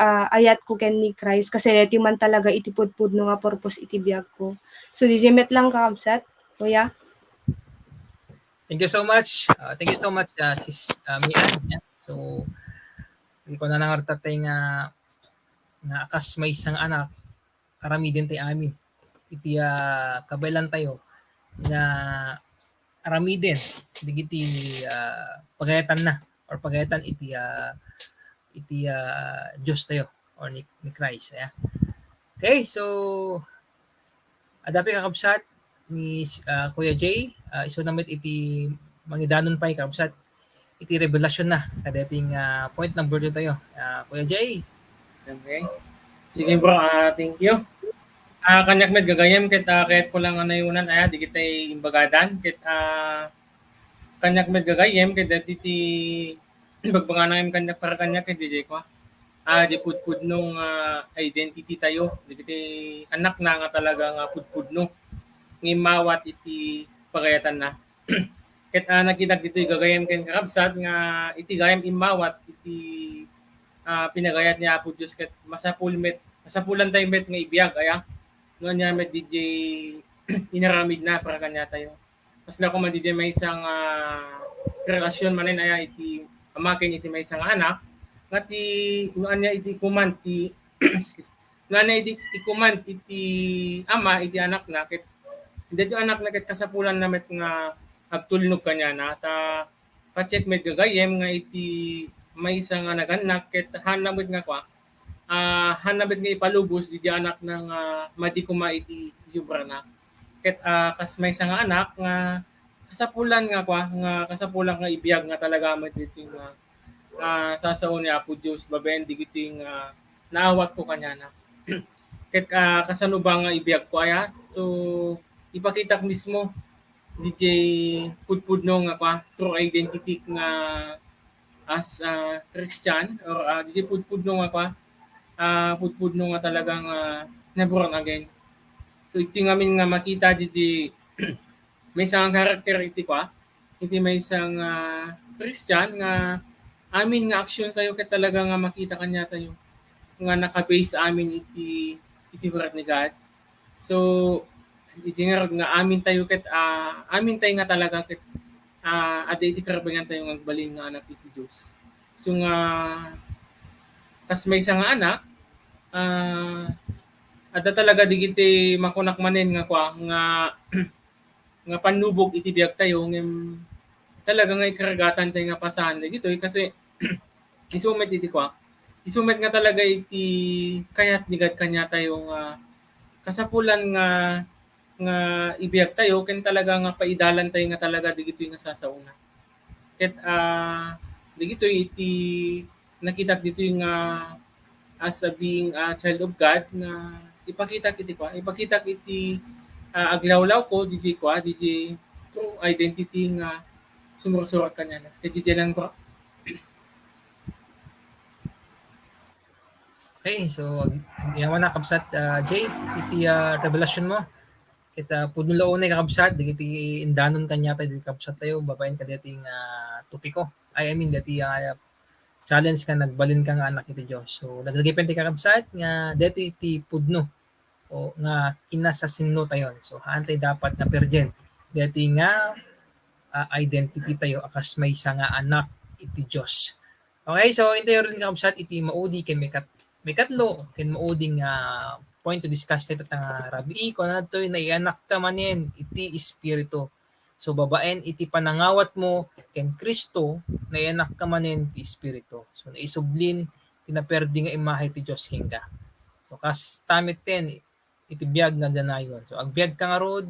ah, ayat ko ken ni Christ, kasi daytoy man talaga iti pudpudno nga purpose iti biag ko. So, D J met lang, kakabsat, kuya. Thank you so much. Ah, thank you so much, ah, Sis, ah, Mian. Yeah. So, di ko na nangartatay nga, nga kas maysa nga anak, aramiden tayo amin. Iti, ah, kabaelan tayo nga aramiden, digiti, ah, pagayatanna or pagayatan iti, ah, iti, ah, Dios tayo or ni, ni Christ. Yeah. Okay, so, adda pay, kakabsat, ni, ah, Kuya Jay, ah, isuna met iti mangidanon pay, kakabsat, iti revelasyon na. Kadaytoy nga, ah, point number two tayo. Ah, Kuya Jay. Okay. Sige, bro, ah, thank you. Ah, kaniak met gagayyem ket, ah, kayat ko lang nga nayonan aya, digitay imbagadan ket, ah, kaniak met gagayyem ket daytoy ti ibagbagana kaniak para kaniak ket D J ko, ah. ah, di pudpudno nga identity tayo, dagiti anakna nga talaga nga pudpudno nga immawat iti pagayatanna. Ket, ah, nakitak ditoy gagayem ken kakabsat nga iti gayam immawat iti, ah, pinagayat ni Apo Dios ket masapul met, masapulan tayo met nga ibiag, aya, no ania met didiay inaramidna para kaniatayo. Kasla koma didiay maysa nga relasyon manen aya iti ama ken iti maysa nga anak, nga ti, no ania iti ikuman ti, excuse, no ania iti ikuman iti ama iti anakna, ket daytoy anakna ket kasapulanna met nga agtulnog kaniana, ta patiek met gagayyem nga iti maysa nga nagannak ket haanna met nga kua, ah, haanna met nga ipalubos didiay anakna nga madi koma iti yobrana. Ket, ah, kas maysa nga anak nga kasapulan nga kua, nga kasapulan nga ibiag nga talaga met ditoy nga, ah, sasao ni Apo Dios babaen dagitoy nga naawatko kaniana. Ket, ah, kasano ba nga ibiagko aya? So, ipakitak mismo didiay pudpudno nga kua, true identity nga as a Christian or, ah, didiay pudpudno nga kua, ah, pudpudno nga talagang, ah, na-born again. So, iti ngamin nga makita didiay maysa nga character iti kua, iti maysa nga Christian nga amin nga action tayo ket talaga nga makita kaniatayo nga naka-base amin iti, iti Word ni God. So, iti ngarud nga amin tayo ket, ah, amin tayo nga talaga ket, ah, adda iti karabayan tayo nga agbalin nga anak iti Dios. So nga, kas maysa nga anak, ah, adda talaga digiti makunak manen nga kua, nga, nga pannubog iti biag tayo, ngem talaga nga ikargatan tayo nga pasahan dagitoy kasi isu met iti kua, isu met nga talaga iti kayat ni God kaniatayo nga kasapulan nga, nga ibiag tayo ken talaga nga paidalan tayo nga talaga dagitoy nga sasaona. Ket, ah, dagitoy iti nakitak ditoy nga as a being a child of God nga ipakitak iti kua, ipakitak iti, ah, aglawlawko didiay kua, didiay true identity nga sumursurat kaniana. Ket didiay lang, bro. Okay, so, ag-, agyamanna, Kabsat, ah, Jay, iti, ah, revelasyon mo. Ket, ah, pudno la unay, Kabsat, dagiti indanon kaniatayo, dagiti kabsat tayo, babaen kadaytoy nga, ah, topiko. Ay, I mean, daytoy, ah, challenge nga nagbalin ka nga anak iti Dios. So, laglagipen ti, Kabsat, nga daytoy ti pudno o nga kinasasinotayon. So, haantay dapat nga perdian daytoy nga, ah, identity tayo a kas maysa nga anak iti Dios. Okay, so intayo run, Kabsat, iti maudi ken maikat-, maikatlo ken maudi nga point to discuss tayo ita nga rabii, kunana ditoy, naianakka manen iti Espiritu. So, babaen iti panangawatmo ken Cristo, naianakka manen ti Espiritu. So, naisublin ti naperdi nga imahe ti Dios kenka. So, kasta metten iti biag nga agdanayon. So, agbiagka ngarud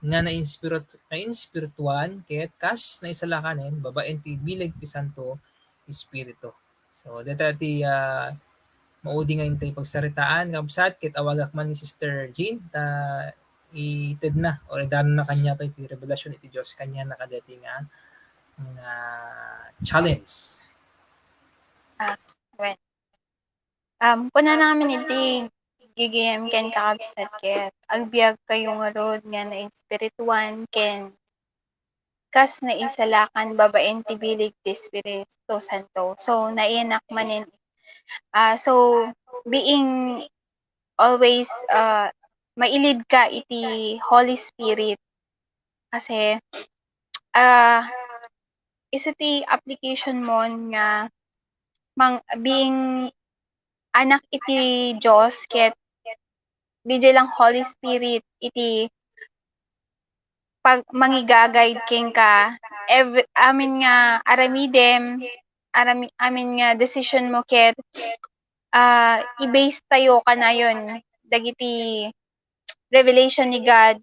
nga nainspirit-, nainspirituan ket kas naisalakanen babaen ti bileg ti Santo Espiritu. So, dayta ti, ah, maudi nga intay pagsaritaan, Kabsat, ket awagak man ni Sister Jean, ta itedna or idanonna kaniatayo ti revelasyon iti Dios kaniana kadaytoy nga, nga challenge. Ah, well. Um, kunana ngamin iti gigim ken kakabsat ket, agbiagkayo ngarud nga nainspirituan ken kas naisalakan babaen ti bileg ti Espiritu Santo. So, naianak manen, ah, so, being always, ah, mailid ka iti Holy Spirit. Kasi, ah, isu ti application mo nga mang-, being anak iti Dios ket didiay lang Holy Spirit iti pag-, mangiga-guide kenka, ev-, amin nga aramidem, arami-, amin nga decision mo ket, ah, i-base tayo kanayon dagiti revelation ni God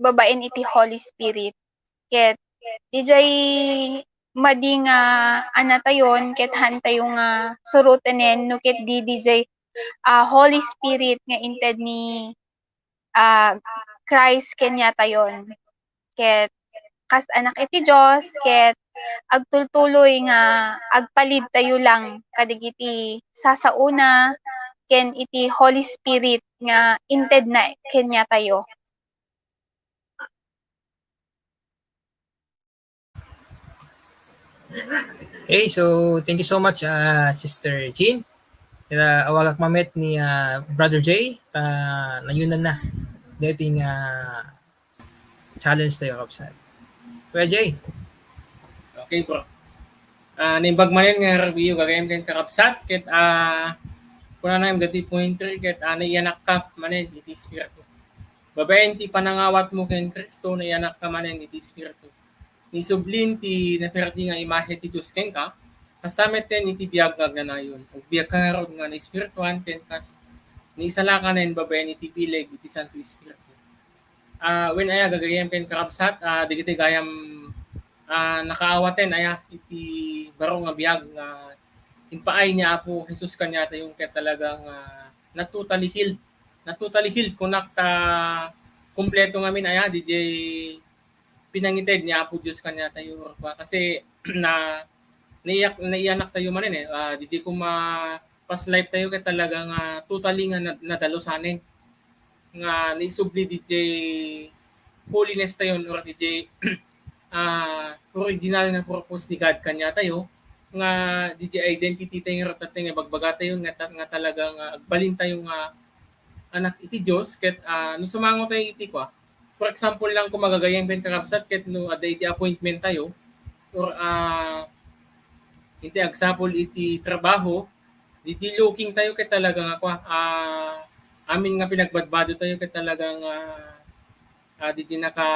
babaen iti Holy Spirit. Ket didiay madi nga anatayon ket haantayo nga surotenen no ket di didiay, ah, Holy Spirit nga inted ni, ah, Christ kaniatayon. Ket kas anak iti Dios, ket agtultuloy nga agpalidtayo lang kadagiti sasaona ken iti Holy Spirit nga intedna kaniatayo. Okay, so thank you so much, uh, Sister Jean. Kaya awagak mamet ni uh, Brother Jay, uh, nayunan na. Dating uh, challenge tayo, Kapsat. Kuya Jay. Okay, bro. Uh, naimbag manen nga review gagayem ken kakabsat, ket uh, kuna na yung dati point three, ket uh, naiyanak ka manen iti Espiritu. Babaen ti panangawat mo ken Kristo, naiyanak ka manen iti Espiritu. Ni sublin ti naperdi nga imahe ti Dios kenka, kasta met ten iti biag nga agnanayon. Agbiag ka ngarud nga naespirituan ken kas naisalakan babaen iti bileg iti Santo Espiritu. Ah, wen aya gagayem ken kakabsat, ah, digiti gayam ah, nakaawaten aya iti baro nga biag nga impaay ni Apo Jesus kaniatayo ket talaga nga na-totally healed. Na-totally healed kunak ta kompleto ngamin aya didiay pinangited ni Apo Dios kaniatayo. Kasi na naiyak naiyanak tayo manen eh. Ah, didiay kuma past life tayo ket talaga nga totally nga na- nadalusanen nga naisubli didiay holiness tayo or didiay ah, original nga purpose ni God kaniatayo nga didiay identity tayo nga ratatta nga ibagbaga tayo nga, ta- nga talaga nga agbalin tayo nga anak iti Dios ket ah, no sumango tayo iti kwa. For example lang kung magagayang ken kakabsat ket no adda iti appointment tayo or ah, iti agsapul iti trabaho, didiay looking tayo ket talaga nga kwa, ah, amin nga pinagbadbado tayo ket talaga nga ah, didiay naka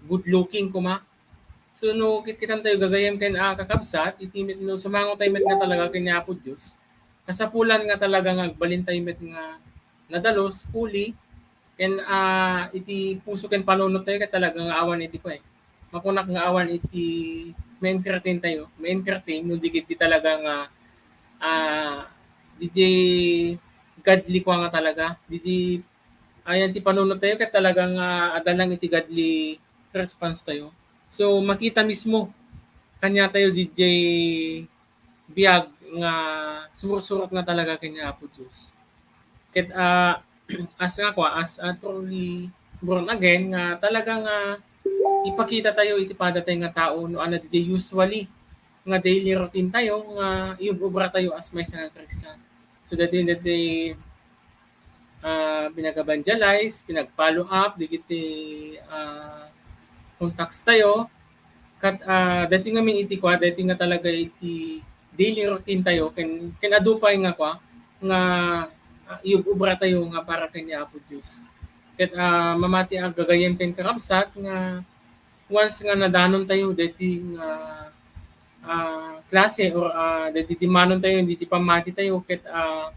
good looking kuma. So no kitkitan tayo gagayem ken ah, kakabsat, iti met no sumango tayo met nga talaga ken ni Apo Dios, kasapulan nga talaga nga agbalin tayo met nga nadalus, holy, ken ah, iti puso ken panunot tayo ket talaga nga awan iti kua eh. Makunak nga awan iti ma-entertain tayo, ma-entertain no di ket di talaga nga ah, didiay godly kua nga talaga, didiay ayan ti panunot tayo ket talaga nga adda lang iti godly response tayo. So makita mismo kaniatayo didiay biag nga sursurot nga talaga ken ni Apo Dios. Ket ah, as nga kua, as a truly born again nga talaga nga ipakita tayo iti padatay nga tao no ania didiay usually nga daily routine tayo nga iyub-ubra tayo as maysa nga Kristian. So dati dati ah, pinag-evangelize, pinag-follow up dagiti ah, contacts tayo. Kat ah, dati nga min iti kua, dati nga talaga iti daily routine tayo ken ken adu pay nga kua nga ah, iyub-ubra tayo nga para ken ni Apo Dios. Ket ah, mamati a gagayem ken kakabsat nga once nga nadanon tayo dati nga ah, klase or ah, dati dimanon tayo dati pammati tayo ket ah,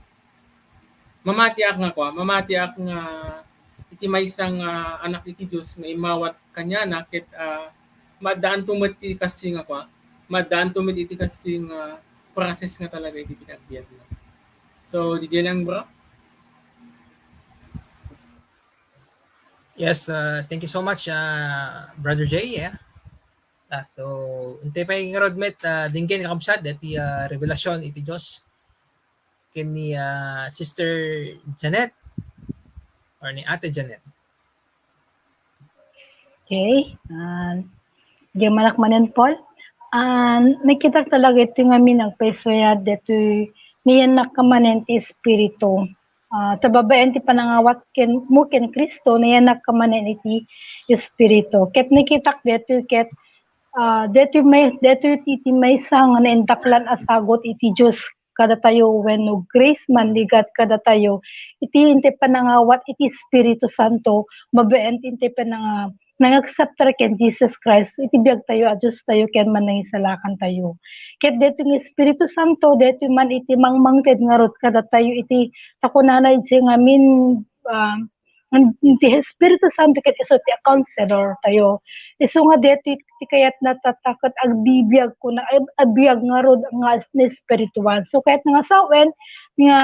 mamatiak nga kua, mamatiak nga iti maysa nga anak iti Dios nga immawat kaniana ket ah, maaddaanto met ti kastoy nga kua, maaddaanto met iti kastoy nga process nga talaga iti pinagbiagna. So, didiay lang, bro. Yes, uh, thank you so much, uh, Brother Jay. Yeah. Ah, so, intay pay ngarud met, uh, dinggen kakabsat dati uh, revelasyon iti Dios ken ni uh, Sister Janet or ni Ate Janet. Okay. Uh, diay manak manen, Paul. Uh, nakitak talaga iti ngamin agpayso daytoy nayanak ka manen ti Espiritu. Ah, ta babaen ti panangawat ken mo ken Cristo, nayanak ka manen iti Espiritu. Ket nakitak daytoy ket ah, daytoy may daytoy iti maysa nga naindaklan a sagut iti Dios kadatayo wenno grace man ligat kadatayo iti intay panangawat iti Espiritu Santo babaen ti intay pananga- nang-accept ken Jesus Christ iti biagtayo a Diostayo ken Manangisalakantayo. Ket daytoy nga Espiritu Santo, daytoy man iti mangmangted ngarud kadatayo iti ta kunana idiay ngamin, ah, ti Espiritu Santo ket isu ti counselor tayo. Isu nga daytoy ti kayatna tatta ket agbibiag kuna, ag-, agbiag ngarud nga espirituan. So kayatna nga sawen nga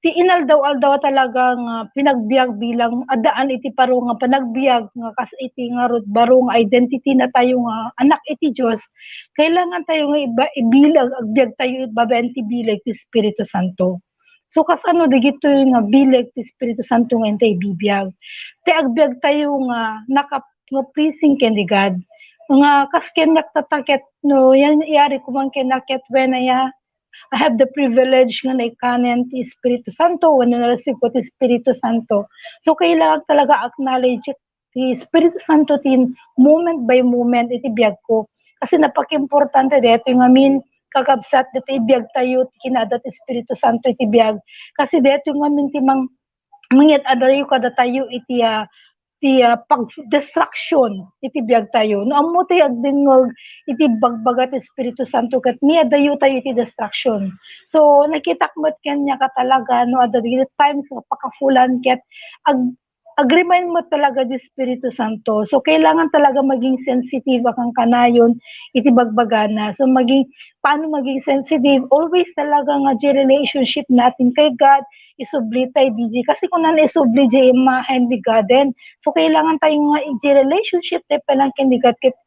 ti inaldaw-aldaw talaga nga pinagbiag bilang addaan iti baro nga panagbiag nga kas iti ngarud baro nga identity na tayo nga anak iti Dios, kailangan tayo nga iba-, ibilag, agbiag tayo babaen ti bileg ti Espiritu Santo. So, kasano dagitoy nga bileg ti Espiritu Santo nga intay ibibiag? Ti agbiag tayo nga nakap-, nga pleasing ken ni God. Nga kas ken naktatakit, no, yan, yari kuman ken nakit when I, I have the privilege nga naikanen ti Espiritu Santo, when na-receive ko ti Espiritu Santo. So, kailangan talaga acknowledge ti Espiritu Santo ti moment by moment iti biag ko. Kasi napakimportante daytoy ngamin, kakabsat, daytoy biag tayo, ti kinaada ti Espiritu Santo iti biag. Kasi daytoy ngamin ti mang-, mangyad-adayo kadatayo iti, ah, ti, ah, pag-, destruction iti biag tayo. No ammo tayo agdengngeg iti bagbaga ti Espiritu Santo ket mayad-adayo tayo iti destruction. So, nakitak met kaniaka talaga no adda dagiti times nga pakafulan ket ag-, ag-remind met talaga ti Espiritu Santo. So, kailangan talaga maging sensitive a kankanayon iti bagbagana. So, maging, paano maging sensitive? Always talaga nga di relationship natin kay God, isubli tayo diay. Kasi kunana isubli diay imahen ni God. So, kailangan tayo nga di relationship tayo pa lang ken ni God. Ket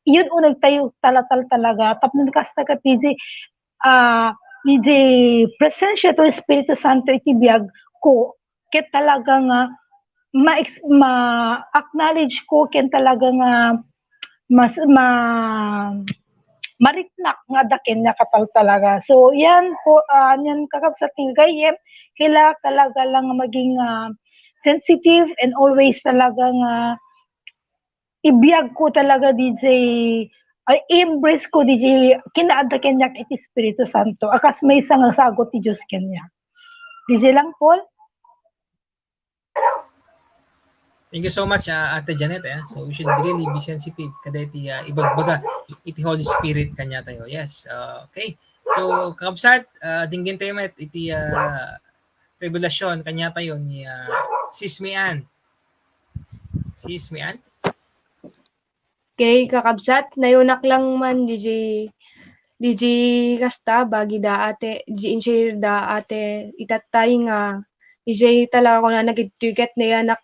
yun uneg tayo talatal talaga. Tapno kasta ket diay, ah, diay presensya to Espiritu Santo iti biag ko. Ket talaga nga ma-ex-, ma-acknowledge ko ken talaga nga mas, ma-, mariknak nga adda kaniaka talaga. So, yan po, ah, yan kakabsat ti gayyem, kailangan talaga lang maging, ah, sensitive and always talaga nga ibiag ko talaga diay, ay, i-embrace ko diay kinaadda kaniak iti Espiritu Santo. A kas maysa nga sagut ti Dios kaniak. Diay lang, Paul? Thank you so much, ah, Ate Janet, eh. So, we should really be sensitive kadaytoy, ah, ibagbaga iti Holy Spirit kaniatayo. Yes, ah, okay. So, kakabsat, ah, denggen tayo met iti, ah, revelasyon kaniatayo ni, ah, Sis May Ann. Sis May Ann? Okay, kakabsat, nayunak lang man diay, diay kasta, bagi da ate, diay in-share da ate, itattay nga, diay talaga kunana dagitoy ket nayanak,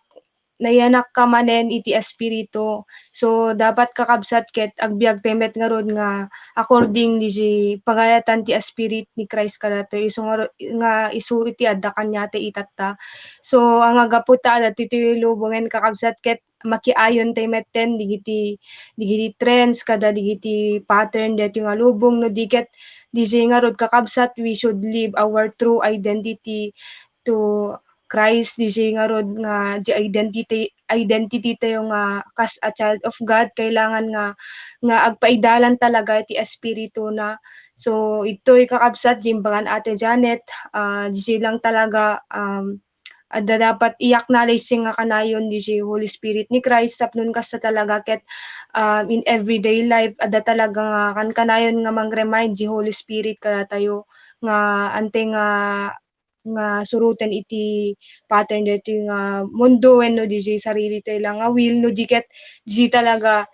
nayanak ka manen iti Espiritu. So, dapat kakabsat ket agbiag tayo met ngarud nga according diay pagayatan ti Spirit ni Christ kadatayo. Isu ngarud, nga isu iti adda kaniatayo itatta. So, nga gapu ta adda ditoy lubongen kakabsat ket makiayon tayo metten dagiti, dagiti trends kada dagiti pattern daytoy nga lubong, no di ket diay ngarud kakabsat, we should live our true identity to Christ, diay ngarud nga diay identity, identity tayo nga kas a child of God, kailangan nga, nga agpaidalan talaga ti Espiritu na. So, itoy kakabsat, diay imbagan Ate Janet, ah, diay lang talaga, um, adda dapat i-acknowledge nga kanayon diay Holy Spirit ni Christ tapno kasta talaga ket, um, in everyday life, adda talaga nga kankanayon nga mang-remind diay Holy Spirit kadatayo nga antay nga, nga suroten iti pattern daytoy nga mundo wenno diay sarili tayo lang nga will no di ket diay talaga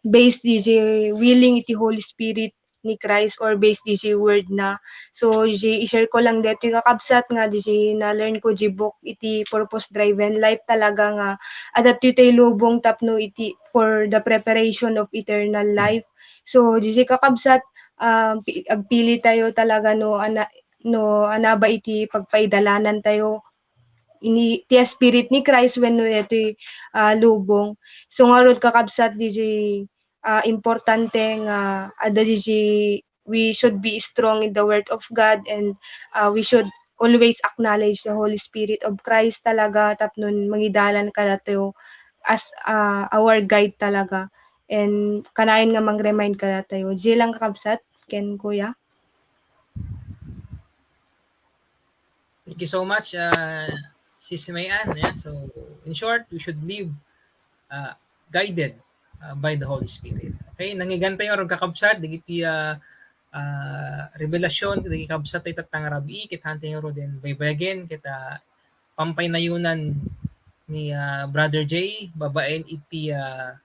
based diay willing iti Holy Spirit ni Christ or based diay word na. So, diay i-share ko lang daytoy kakabsat nga diay na-learn ko diay book iti Purpose Driven Life talaga nga adda ditoy lubong tapno iti for the preparation of eternal life. So, diay kakabsat, um, pi-, agpili tayo talaga no ana-, no anaba iti pagpaidalanan tayo ini ti Spirit ni Christ wenno daytoy, ah, lubong. So, ngarud kakabsat diay ah, importante nga adda diay we should be strong in the word of God and, ah, we should always acknowledge the Holy Spirit of Christ talaga tapno mangidalan kadatayo as, ah, our guide talaga and kanayon nga mang-remind kadatayo. Diay lang kakabsat ken kuya. Thank you so much, ah, Sis May Ann, yeah. So, in short, we should live, ah, guided, ah, by the Holy Spirit. Okay, nangyigan tayo ngarud kakabsat, dagiti, ah, ah, revelasyon, dagiti kabsat tayo tatta nga rabii, ket haantayo ngaruden baybayagen, ket, ah, pampaynayunan ni, ah, Brother Jay, babaen iti, ah,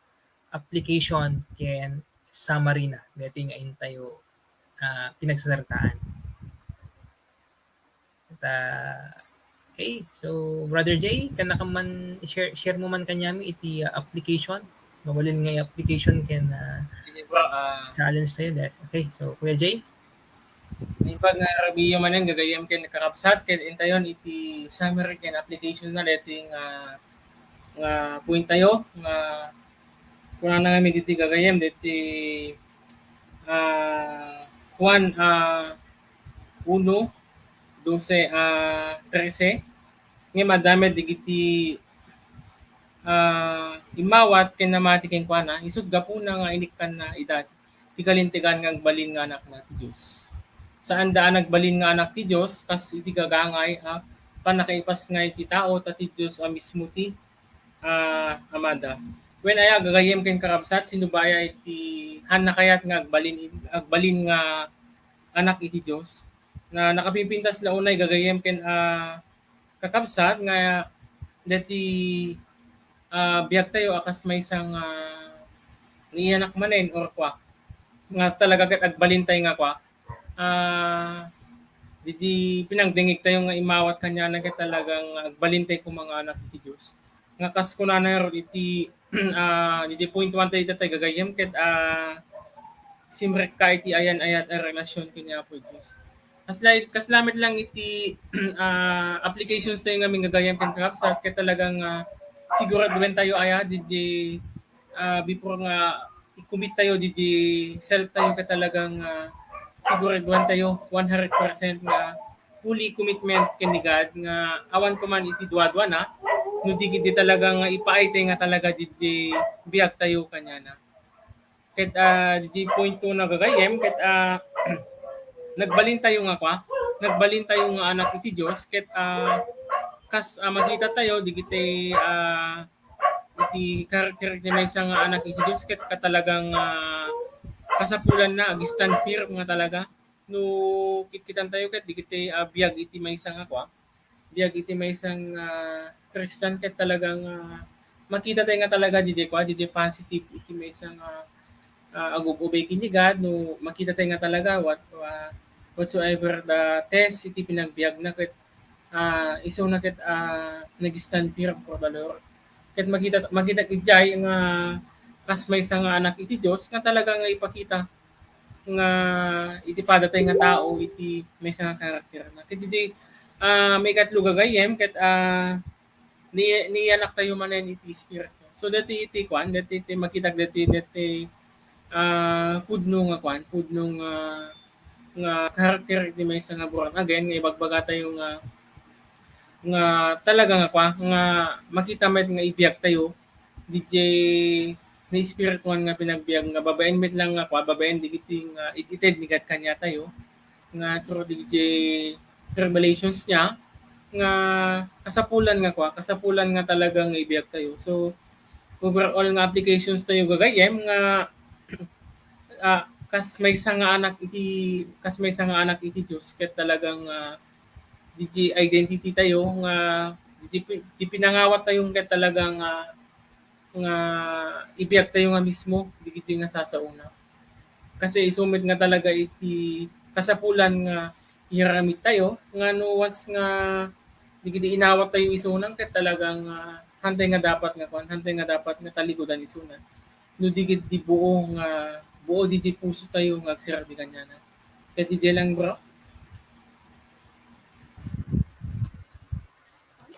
application ken summary na, daytoy nga intayo, ah, pinagsasartaan. Ah, okay, so Brother Jay, kanna ka man share, share mo man kaniami iti, ah, application. Mabalin nga application ken, ah, Sige, bro. Ah, challenge tayo. Dahil, okay, so Kuya Jay? Naimbag nga review manen gagayyem ken kakabsat, ket intayon iti summary ken application na daytoy nga, nga point tayo, nga kunana nga diti gagayyem, diti, ah, Juan, ah, uno, doce, ah, trese, nga madamag dagiti, ah, immawat ken namati kenkuana, isut' gapuna nga inikkanna ida ti kalintegan nga agbalin nga anakna ti Dios. Saanda a nagbalin nga anak ti Dios, kas iti gagangay a pannakaipasngay ti tao, ta ti Dios a mismo ti, ah, amada. Wen aya, gagayyem ken kakabsat, sino ba aya iti haanna kayat nga agbalin, agbalin nga anak iti Dios? Na nakapimpintas la unay gagayyem ken, ah, kakabsat nga deti, ah, biag tayo a kas maysa nga, ah, ni anak manen or kua, nga talaga ket agbalin tayo nga kua. Ah, didi pinangdengeg tayo nga immawat kaniana ket talagang agbalin tayo koma nga anak ti Dios. Nga kas kunana iti, ah, didi point one tayo, tayo gagayyem ket, ah, simrekka iti ayan-ayat a relasyon ken ni Apo Dios. Kasla, kasla met lang iti, ah, applications tayo nga amin gagayyem ken kakabsat, ket talagang, ah, siguraduentayo aya didi, ah, before nga i-commit tayo didi self tayo, ket talagang, ah, siguraduentayo one hundred percent nga fully commitment ken ni God, nga awan ko man iti duadua na, no di, di talaga nga ipaay tayo nga talaga didi biag tayo kaniana. Ket, ah, didi point two na gagayyem, ket, ah, nagbalin tayo nga kua, nagbalin tayo nga anak iti Dios, ket, ah, kas, ah, makita tayo, dagiti, ah, iti character ti maysa nga anak iti Dios, ket katalagang, ah, kasapulan na, ag-stand firm nga talaga. No kitkitan tayo ket dagiti, ah, biag iti maysa nga kua, biag iti maysa nga, ah, Christian, ket talagang, ah, makita tayo nga talaga didi kua, didi positive iti maysa nga, ah, agub-ubay ken ni God, no makita tayo nga talaga what, ah, whatsoever the test iti pinagbiag na ket, ah, isu na ket, ah, nag-stand firm for the Lord. Ket makita, makita idiay nga kas maysa nga anak iti Dios nga talaga nga ipakita nga iti padatay nga tao iti maysa nga karakter na. Ket iti, ah, maikatlo gagayyem ket, ah, ni, niyanak tayo manen iti Espiritu. So, dati iti kuan, dati iti makitak dati, dati, ah, pudno nga kuan, pudno nga, nga karakter iti maysa nga born again, nga ibagbaga tayo nga, nga talaga nga kua, nga makita met nga ibiag tayo, didi ni espirituan nga pinagbiag nga babaen met lang nga kua, babaen digiti nga it-ited ni God kaniatayo, nga through didi revelations niya, nga kasapulan nga kua, kasapulan nga talaga nga ibiag tayo. So, overall nga applications tayo gagayyem nga, ah, kas maysa nga anak iti, kas maysa nga anak iti Dios, ket talagang, ah, didi identity tayo nga didi pi-, didi pinangawat tayo ket talagang, ah, nga ibiag tayo nga mismo dagiti nga sasaona. Kasi isu met nga talaga iti kasapulan nga iaramid tayo nga no once nga dagiti inawat tayo isuna ket talagang, ah, haantay nga dapat nga kuan, haantay nga dapat nga talikudan isuna. No di gid di buo nga, buo didi puso tayo nga agserbi kaniana. Ket didi lang, bro.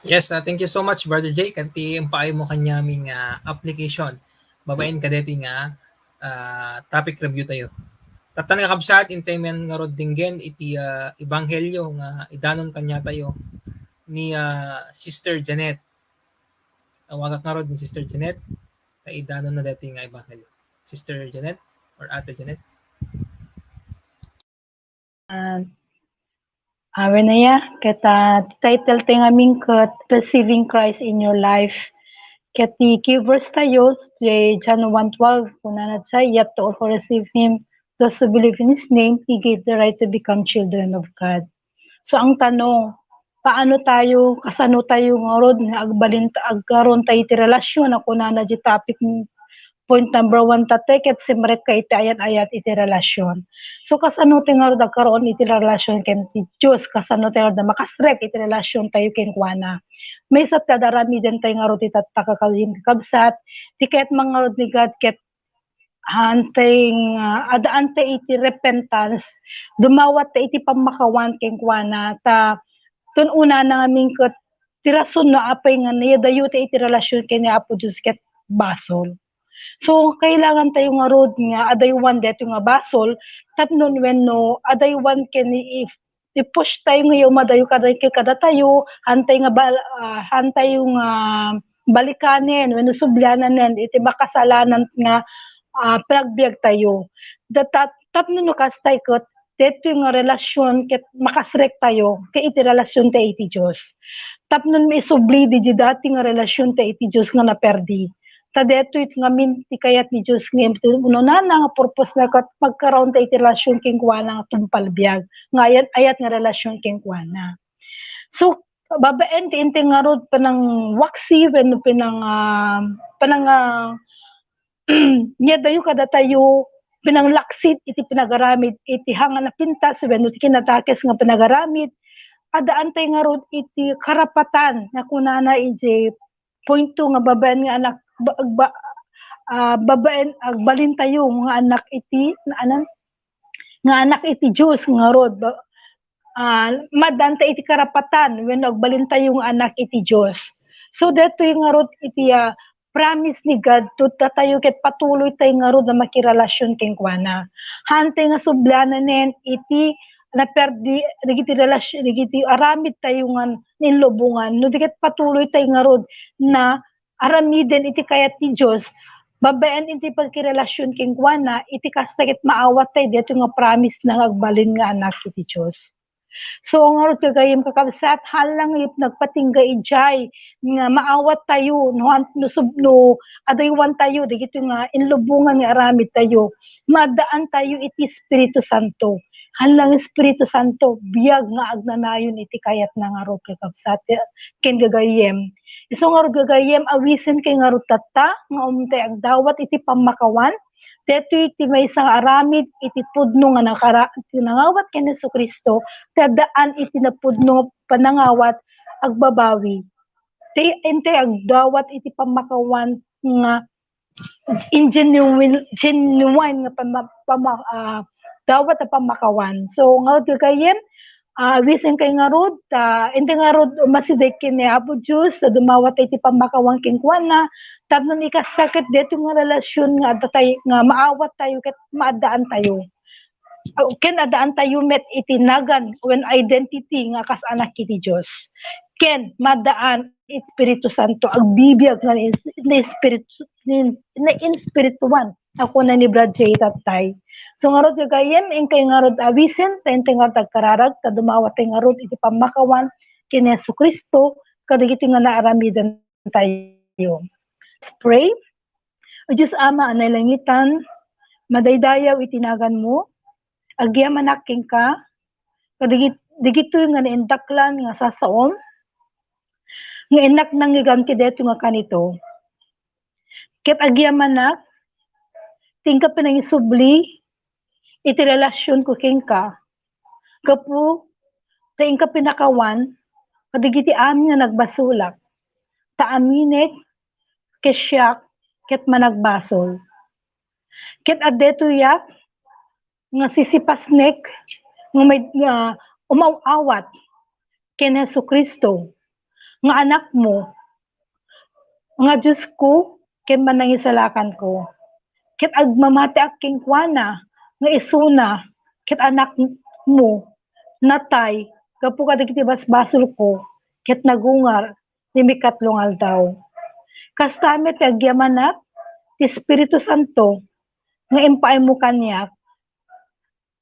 Yes, ah, thank you so much, Brother Jay, kanti impaay mo kaniami nga application babaen kadeti nga, ah, topic review tayo. Tatta nga kabsat, intay men ngarud denggen iti, ah, ebanghelio nga idanon kaniatayo ni, ah, Sister Janet. Awagak ngarud ni Sister Janet, ta idanon na deti nga ebanghelio. Sister Janet or Ate Janet? Ah, awen aya, ket, ah, ti title tayo ngamin ket Receiving Christ in Your Life. Ket ti key verse tayo, ti John one twelve, kunana, "Yet to all who receive him, those who believe in his name, he gave the right to become children of God." So, ang tanong, paano tayo, kasano tayo ngarud nga agbalin, agkaroon tayo ti relasyon a kunana di topic point number one ta, te, ket simrekka iti ayat-ayat iti relasyon. So, kasano ti ngarud agkaroon iti relasyon ken ti Dios? Kasano ti ngarud a makasrek iti relasyon tayo kenkuana? Maysa ti ad-aramiden tayo ngarud iti tatta, kakabsat, ti kayat man ngarud ni God ket hantay nga, adda antay iti repentance, dumawat ta iti pammakawan kenkuana, ta ton unana ngamin ket ti rason no apay nga nayadayo ta iti relasyon ken ni Apo Dios ket basol. So, kailangan tayo ngarud nga adaywan daytoy nga basol, tapno wenno adaywan ken ni i-, i-push tayo nga umadayo kada-, kadatayo, hantay nga bal-, ah, hantayo nga balikanen wenno subliananen iti makasalanan nga, ah, panagbiag tayo. Da-, ta-, tapno no kastay ket, daytoy nga relasyon ket makasrek tayo ket iti relasyon tayo iti Dios. Tapno maisubli diay dati nga relasyon tayo iti Dios nga naperdi. Ta daytoy ngamin ti kayat ni Dios nga iti unana nga purpose na ket magkaroon tayo iti relasyon kenkuana nga tungpal biag, nga ayat, ayat nga relasyon kenkuana. So, babaen ti intay ngarud panangwaksi wenno panang, ah, panang, ah, nayadayo kadatayo, pananglaksid iti panagaramid iti hangan a pintas wenno ti kinadakes nga panagaramid, adda antay ngarud iti karapatan nga kunana iti point two nga babaen nga anak, ba-, ba-, ah, babaen, agbalintayo nga anak iti, nga anak, nga anak iti Dios ngarud, ba-, ah, maaddanta iti karapatan wenno agbalintayo nga anak iti Dios. So, daytoy ngarud iti, ah, promise ni God to datayo ket patuloy tayo ngarud a makirelasyon kenkuana. Hantay nga subliananen iti naperdi dagiti relasyon, dagiti aramid tayo nga nainlubongan, no di ket patuloy tayo ngarud nga aramiden iti kayat ti Dios, babaen iti pagkirelasyon kenkuana, iti kasta ket maawat tayo daytoy nga promise na nga agbalin nga anak iti Dios. So, ngarud gagayyem, kakabsat, haan lang iti nagpatingga idiay nga maawat tayo, no, han-, no sub-, no adaywan tayo dagitoy nga inlubongan nga aramid tayo, maaddaan tayo iti Espiritu Santo. Haan lang Espiritu Santo, biag nga agnanayon iti kayatna ngarud, kakabsat, ken gagayyem. Isu ngarud gagayyem, awisen kay ngarud tatta nga umtay agdawat iti pammakawan. Daytoy ti maysa nga aramid iti pudno nga nakara-, ti nangawat ken Jesu-Cristo, ti addaan iti napudno panangawat agbabawi. Ti intay agdawat iti pammakawan nga in genuine, genuine nga pama-, pama-, ah, dawat a pammakawan. So, ngarud gagayyem, ah, awisen kay ngarud, ta, intay ngarud umasideg ken ni Apo Dios, ta dumawat iti pammakawan kenkuana, tapno ikasta ket daytoy nga relasyon nga adda tay-, nga maawat tayo ket maaddaan tayo. Ken addaan tayo met iti nagan wen identity nga kas anak iti Dios. Ken maaddaan Espiritu Santo, agbibiag nga ni, ni Espiritu, ni, ni Espirituan, a kuna ni Brad J. Tattay. So, ngarud gagayyem, inkay ngarud awisen, ta intay ngarud agkararag, ta dumawat tay ngarud iti pammakawan ken ni Jesu-Cristo, kadagiti nga naaramiden tayo. Let's pray. O Dios Ama a nailangitan, madaydayaw iti naganmo, agyamanak kenka, kadagit-, dagitoy nga naindaklan nga sasaom, nga innak nangngegan ti daytoy nga kanito. Ket agyamanak, ti inka pinangisubli iti relasionko kenka, gapu ta inka pinakawan kadagiti amin nga nagbasolak, ta aminek ket siak ket managbasol. Ket adda daytoyak nga sisipasnek nga may-, nga umaw-awat ken Jesu-Cristo nga Anakmo, nga Diosko ken Manangisalakanko. Ket agmamatiak kenkuana nga isuna ket Anakmo, natay gapu kadagiti basbasolko, ket nagungar ti mikatlo nga aldaw. Kasta met ti agyamanak ti Espiritu Santo nga impaaymo kaniak,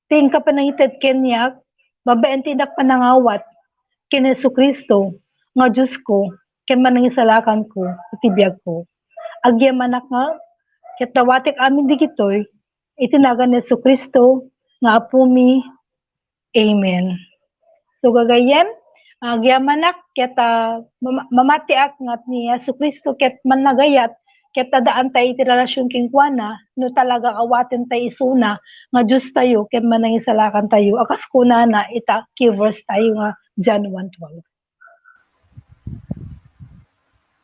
ti inka panangited kaniak babaen ti innak panangawat ken Jesu-Cristo nga Diosko ken Manangisalakanko iti biagko. Agyamanak nga ket dawatek amin digitoy iti nagan ni Jesu-Cristo nga Apomi. Amen. So, gagayyem, agyamanak ket, ah, mama-, mamatiak nga ni Jesu-Cristo ket managayat ket addaan tayo iti relasion kenkuana, no talaga awaten tayo isuna nga Dios tayo ken manangisalakan tayo, a kas kunana ita key verse tayo nga John one twelve.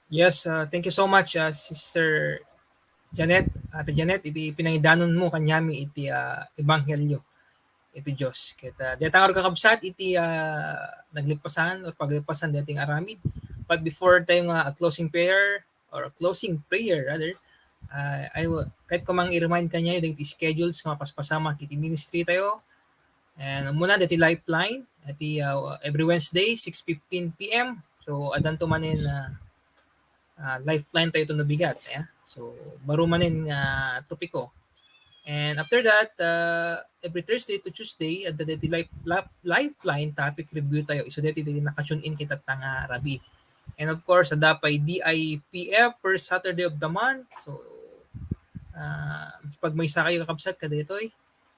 Yes, uh, thank you so much, uh, Sister Janet, Ate Janet, iti pinangidanon mo kaniami iti, uh, Ebanghelio iti Dios. Ket, uh, dayta ngarud, kakabsat, iti, uh, naglipasan or paglipasan daytoy nga aramid. But before tayo nga, uh, closing prayer or closing prayer rather, uh, I will, ket ko mang i-remind kaniayo dagiti schedules nga mapaspasamak iti ministry tayo. And muna daytoy Lifeline, iti, uh, every Wednesday, six fifteen P M. So, addanto manen, uh, uh, Lifeline tayo to nabigat, yeah? So, baro manen nga topiko. And after that, uh, every Thursday to Tuesday, adda daytoy life, lap-, Lifeline topic review tayo. So, daytoy, daytoy naka-tune in kita tanga rabii. And of course, adda pay D I P F, first Saturday of the month. So, uh, pagmaysa kayo, kakabsat, kadaytoy.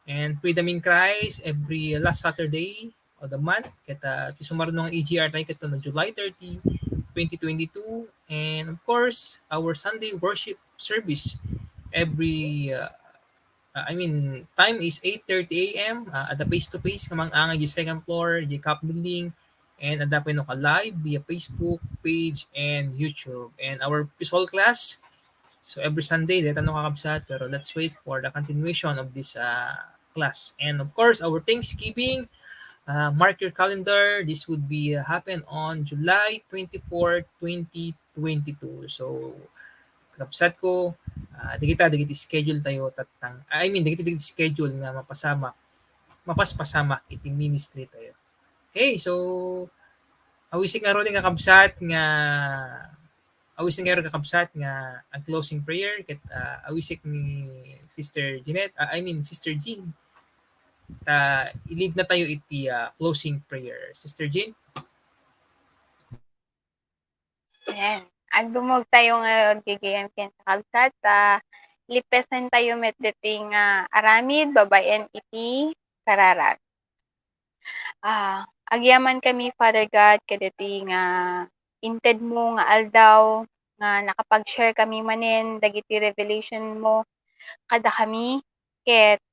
And Freedom in Christ, every last Saturday of the month. Ket, uh, ti sumaruno nga E G R tayo ket no July thirty, twenty twenty-two. And of course, our Sunday worship service every, uh, uh, I mean, time is eight thirty A M, uh, at the face-to-face nga mang-angay di second floor, di CAF building, and adda pay no ka live via Facebook page and YouTube. And our P S O L class, so every Sunday, dayta no, kakabsat, pero let's wait for the continuation of this, uh, class. And of course, our Thanksgiving, uh, mark your calendar, this would be, uh, happen on July twenty-four, twenty twenty-two. So, kakabsat ko, uh, dagita, dagiti schedule tayo tattang, I mean, dagiti, dagiti schedule nga mapasamak, mapaspasamak iti ministry tayo. Okay, so, awisik ngarud, kakabsat, nga, awisik ngarud, kakabsat, nga ang closing prayer, ket, uh, awisik ni Sister Jeanette, uh, I mean, Sister Jean. Ta, i-lead na tayo iti, uh, closing prayer. Sister Jean? Ayan. Agdumog tayo ngarud, gigayam ken kakabsat, ta lipasen tayo met daytoy nga aramid babaen iti kararag. Ah, agyaman kami, Father God, kadaytoy nga inted mo nga aldaw nga nakapag-share kami manen dagiti revelation mo kadakami, ket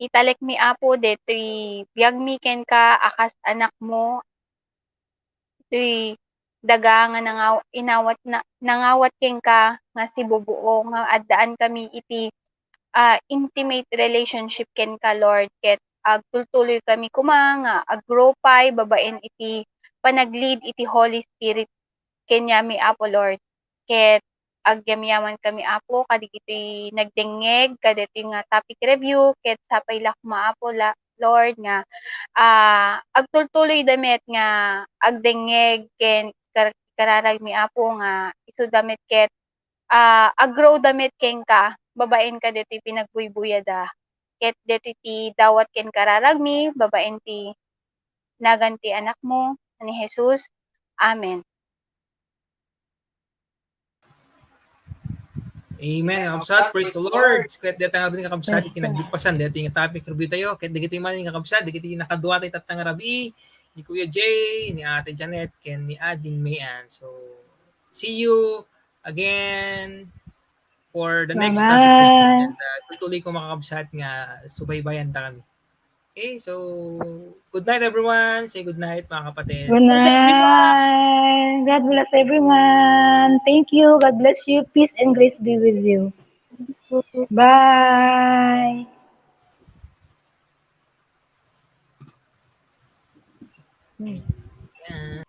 italekmi, Apo, daytoy biagmi kenka a kas anakmo, daytoy daga nga nangaw-, inawat na, nangawat kenka nga sibubuo nga addaan kami iti, ah, intimate relationship kenka, Lord, ket agtultuloy kami koma nga aggrow pay babaen iti panag-lead iti Holy Spirit kaniami, Apo Lord. Ket agyamyaman kami, Apo, kadagiti nagdengngeg kadaytoy nga topic review, ket sapay la koma, Apo, la-, Lord, nga, ah, agtultuloyda met nga agdengngeg ken kar-, kararagmi, Apo, nga isuda met ket, ah, aggrowda met kenka babaen kadaytoy pinagbuybuyada. Ket daytoy ti dawat ken kararagmi babaen ti nagan ti Anakmo a ni Jesus. Amen. Amen, kakabsat. Praise the Lord. Ket dayta nga kakabsat, iti nagpasan, dayta nga topic review tayo. Ket dagiti man, kakabsat, dagiti nakadua tayo tattang rabii, ni Kuya Jay, ni Ate Janet, ken ni Ading Mayan. So, see you again for the next topic review. And, uh, tutuloy ko, mga kakabsat, nga subaybayan ta kami. Okay, so good night, everyone. Say good night, mga kapatid. Good night. God bless everyone. Thank you. God bless you. Peace and grace be with you. Bye. Ayan.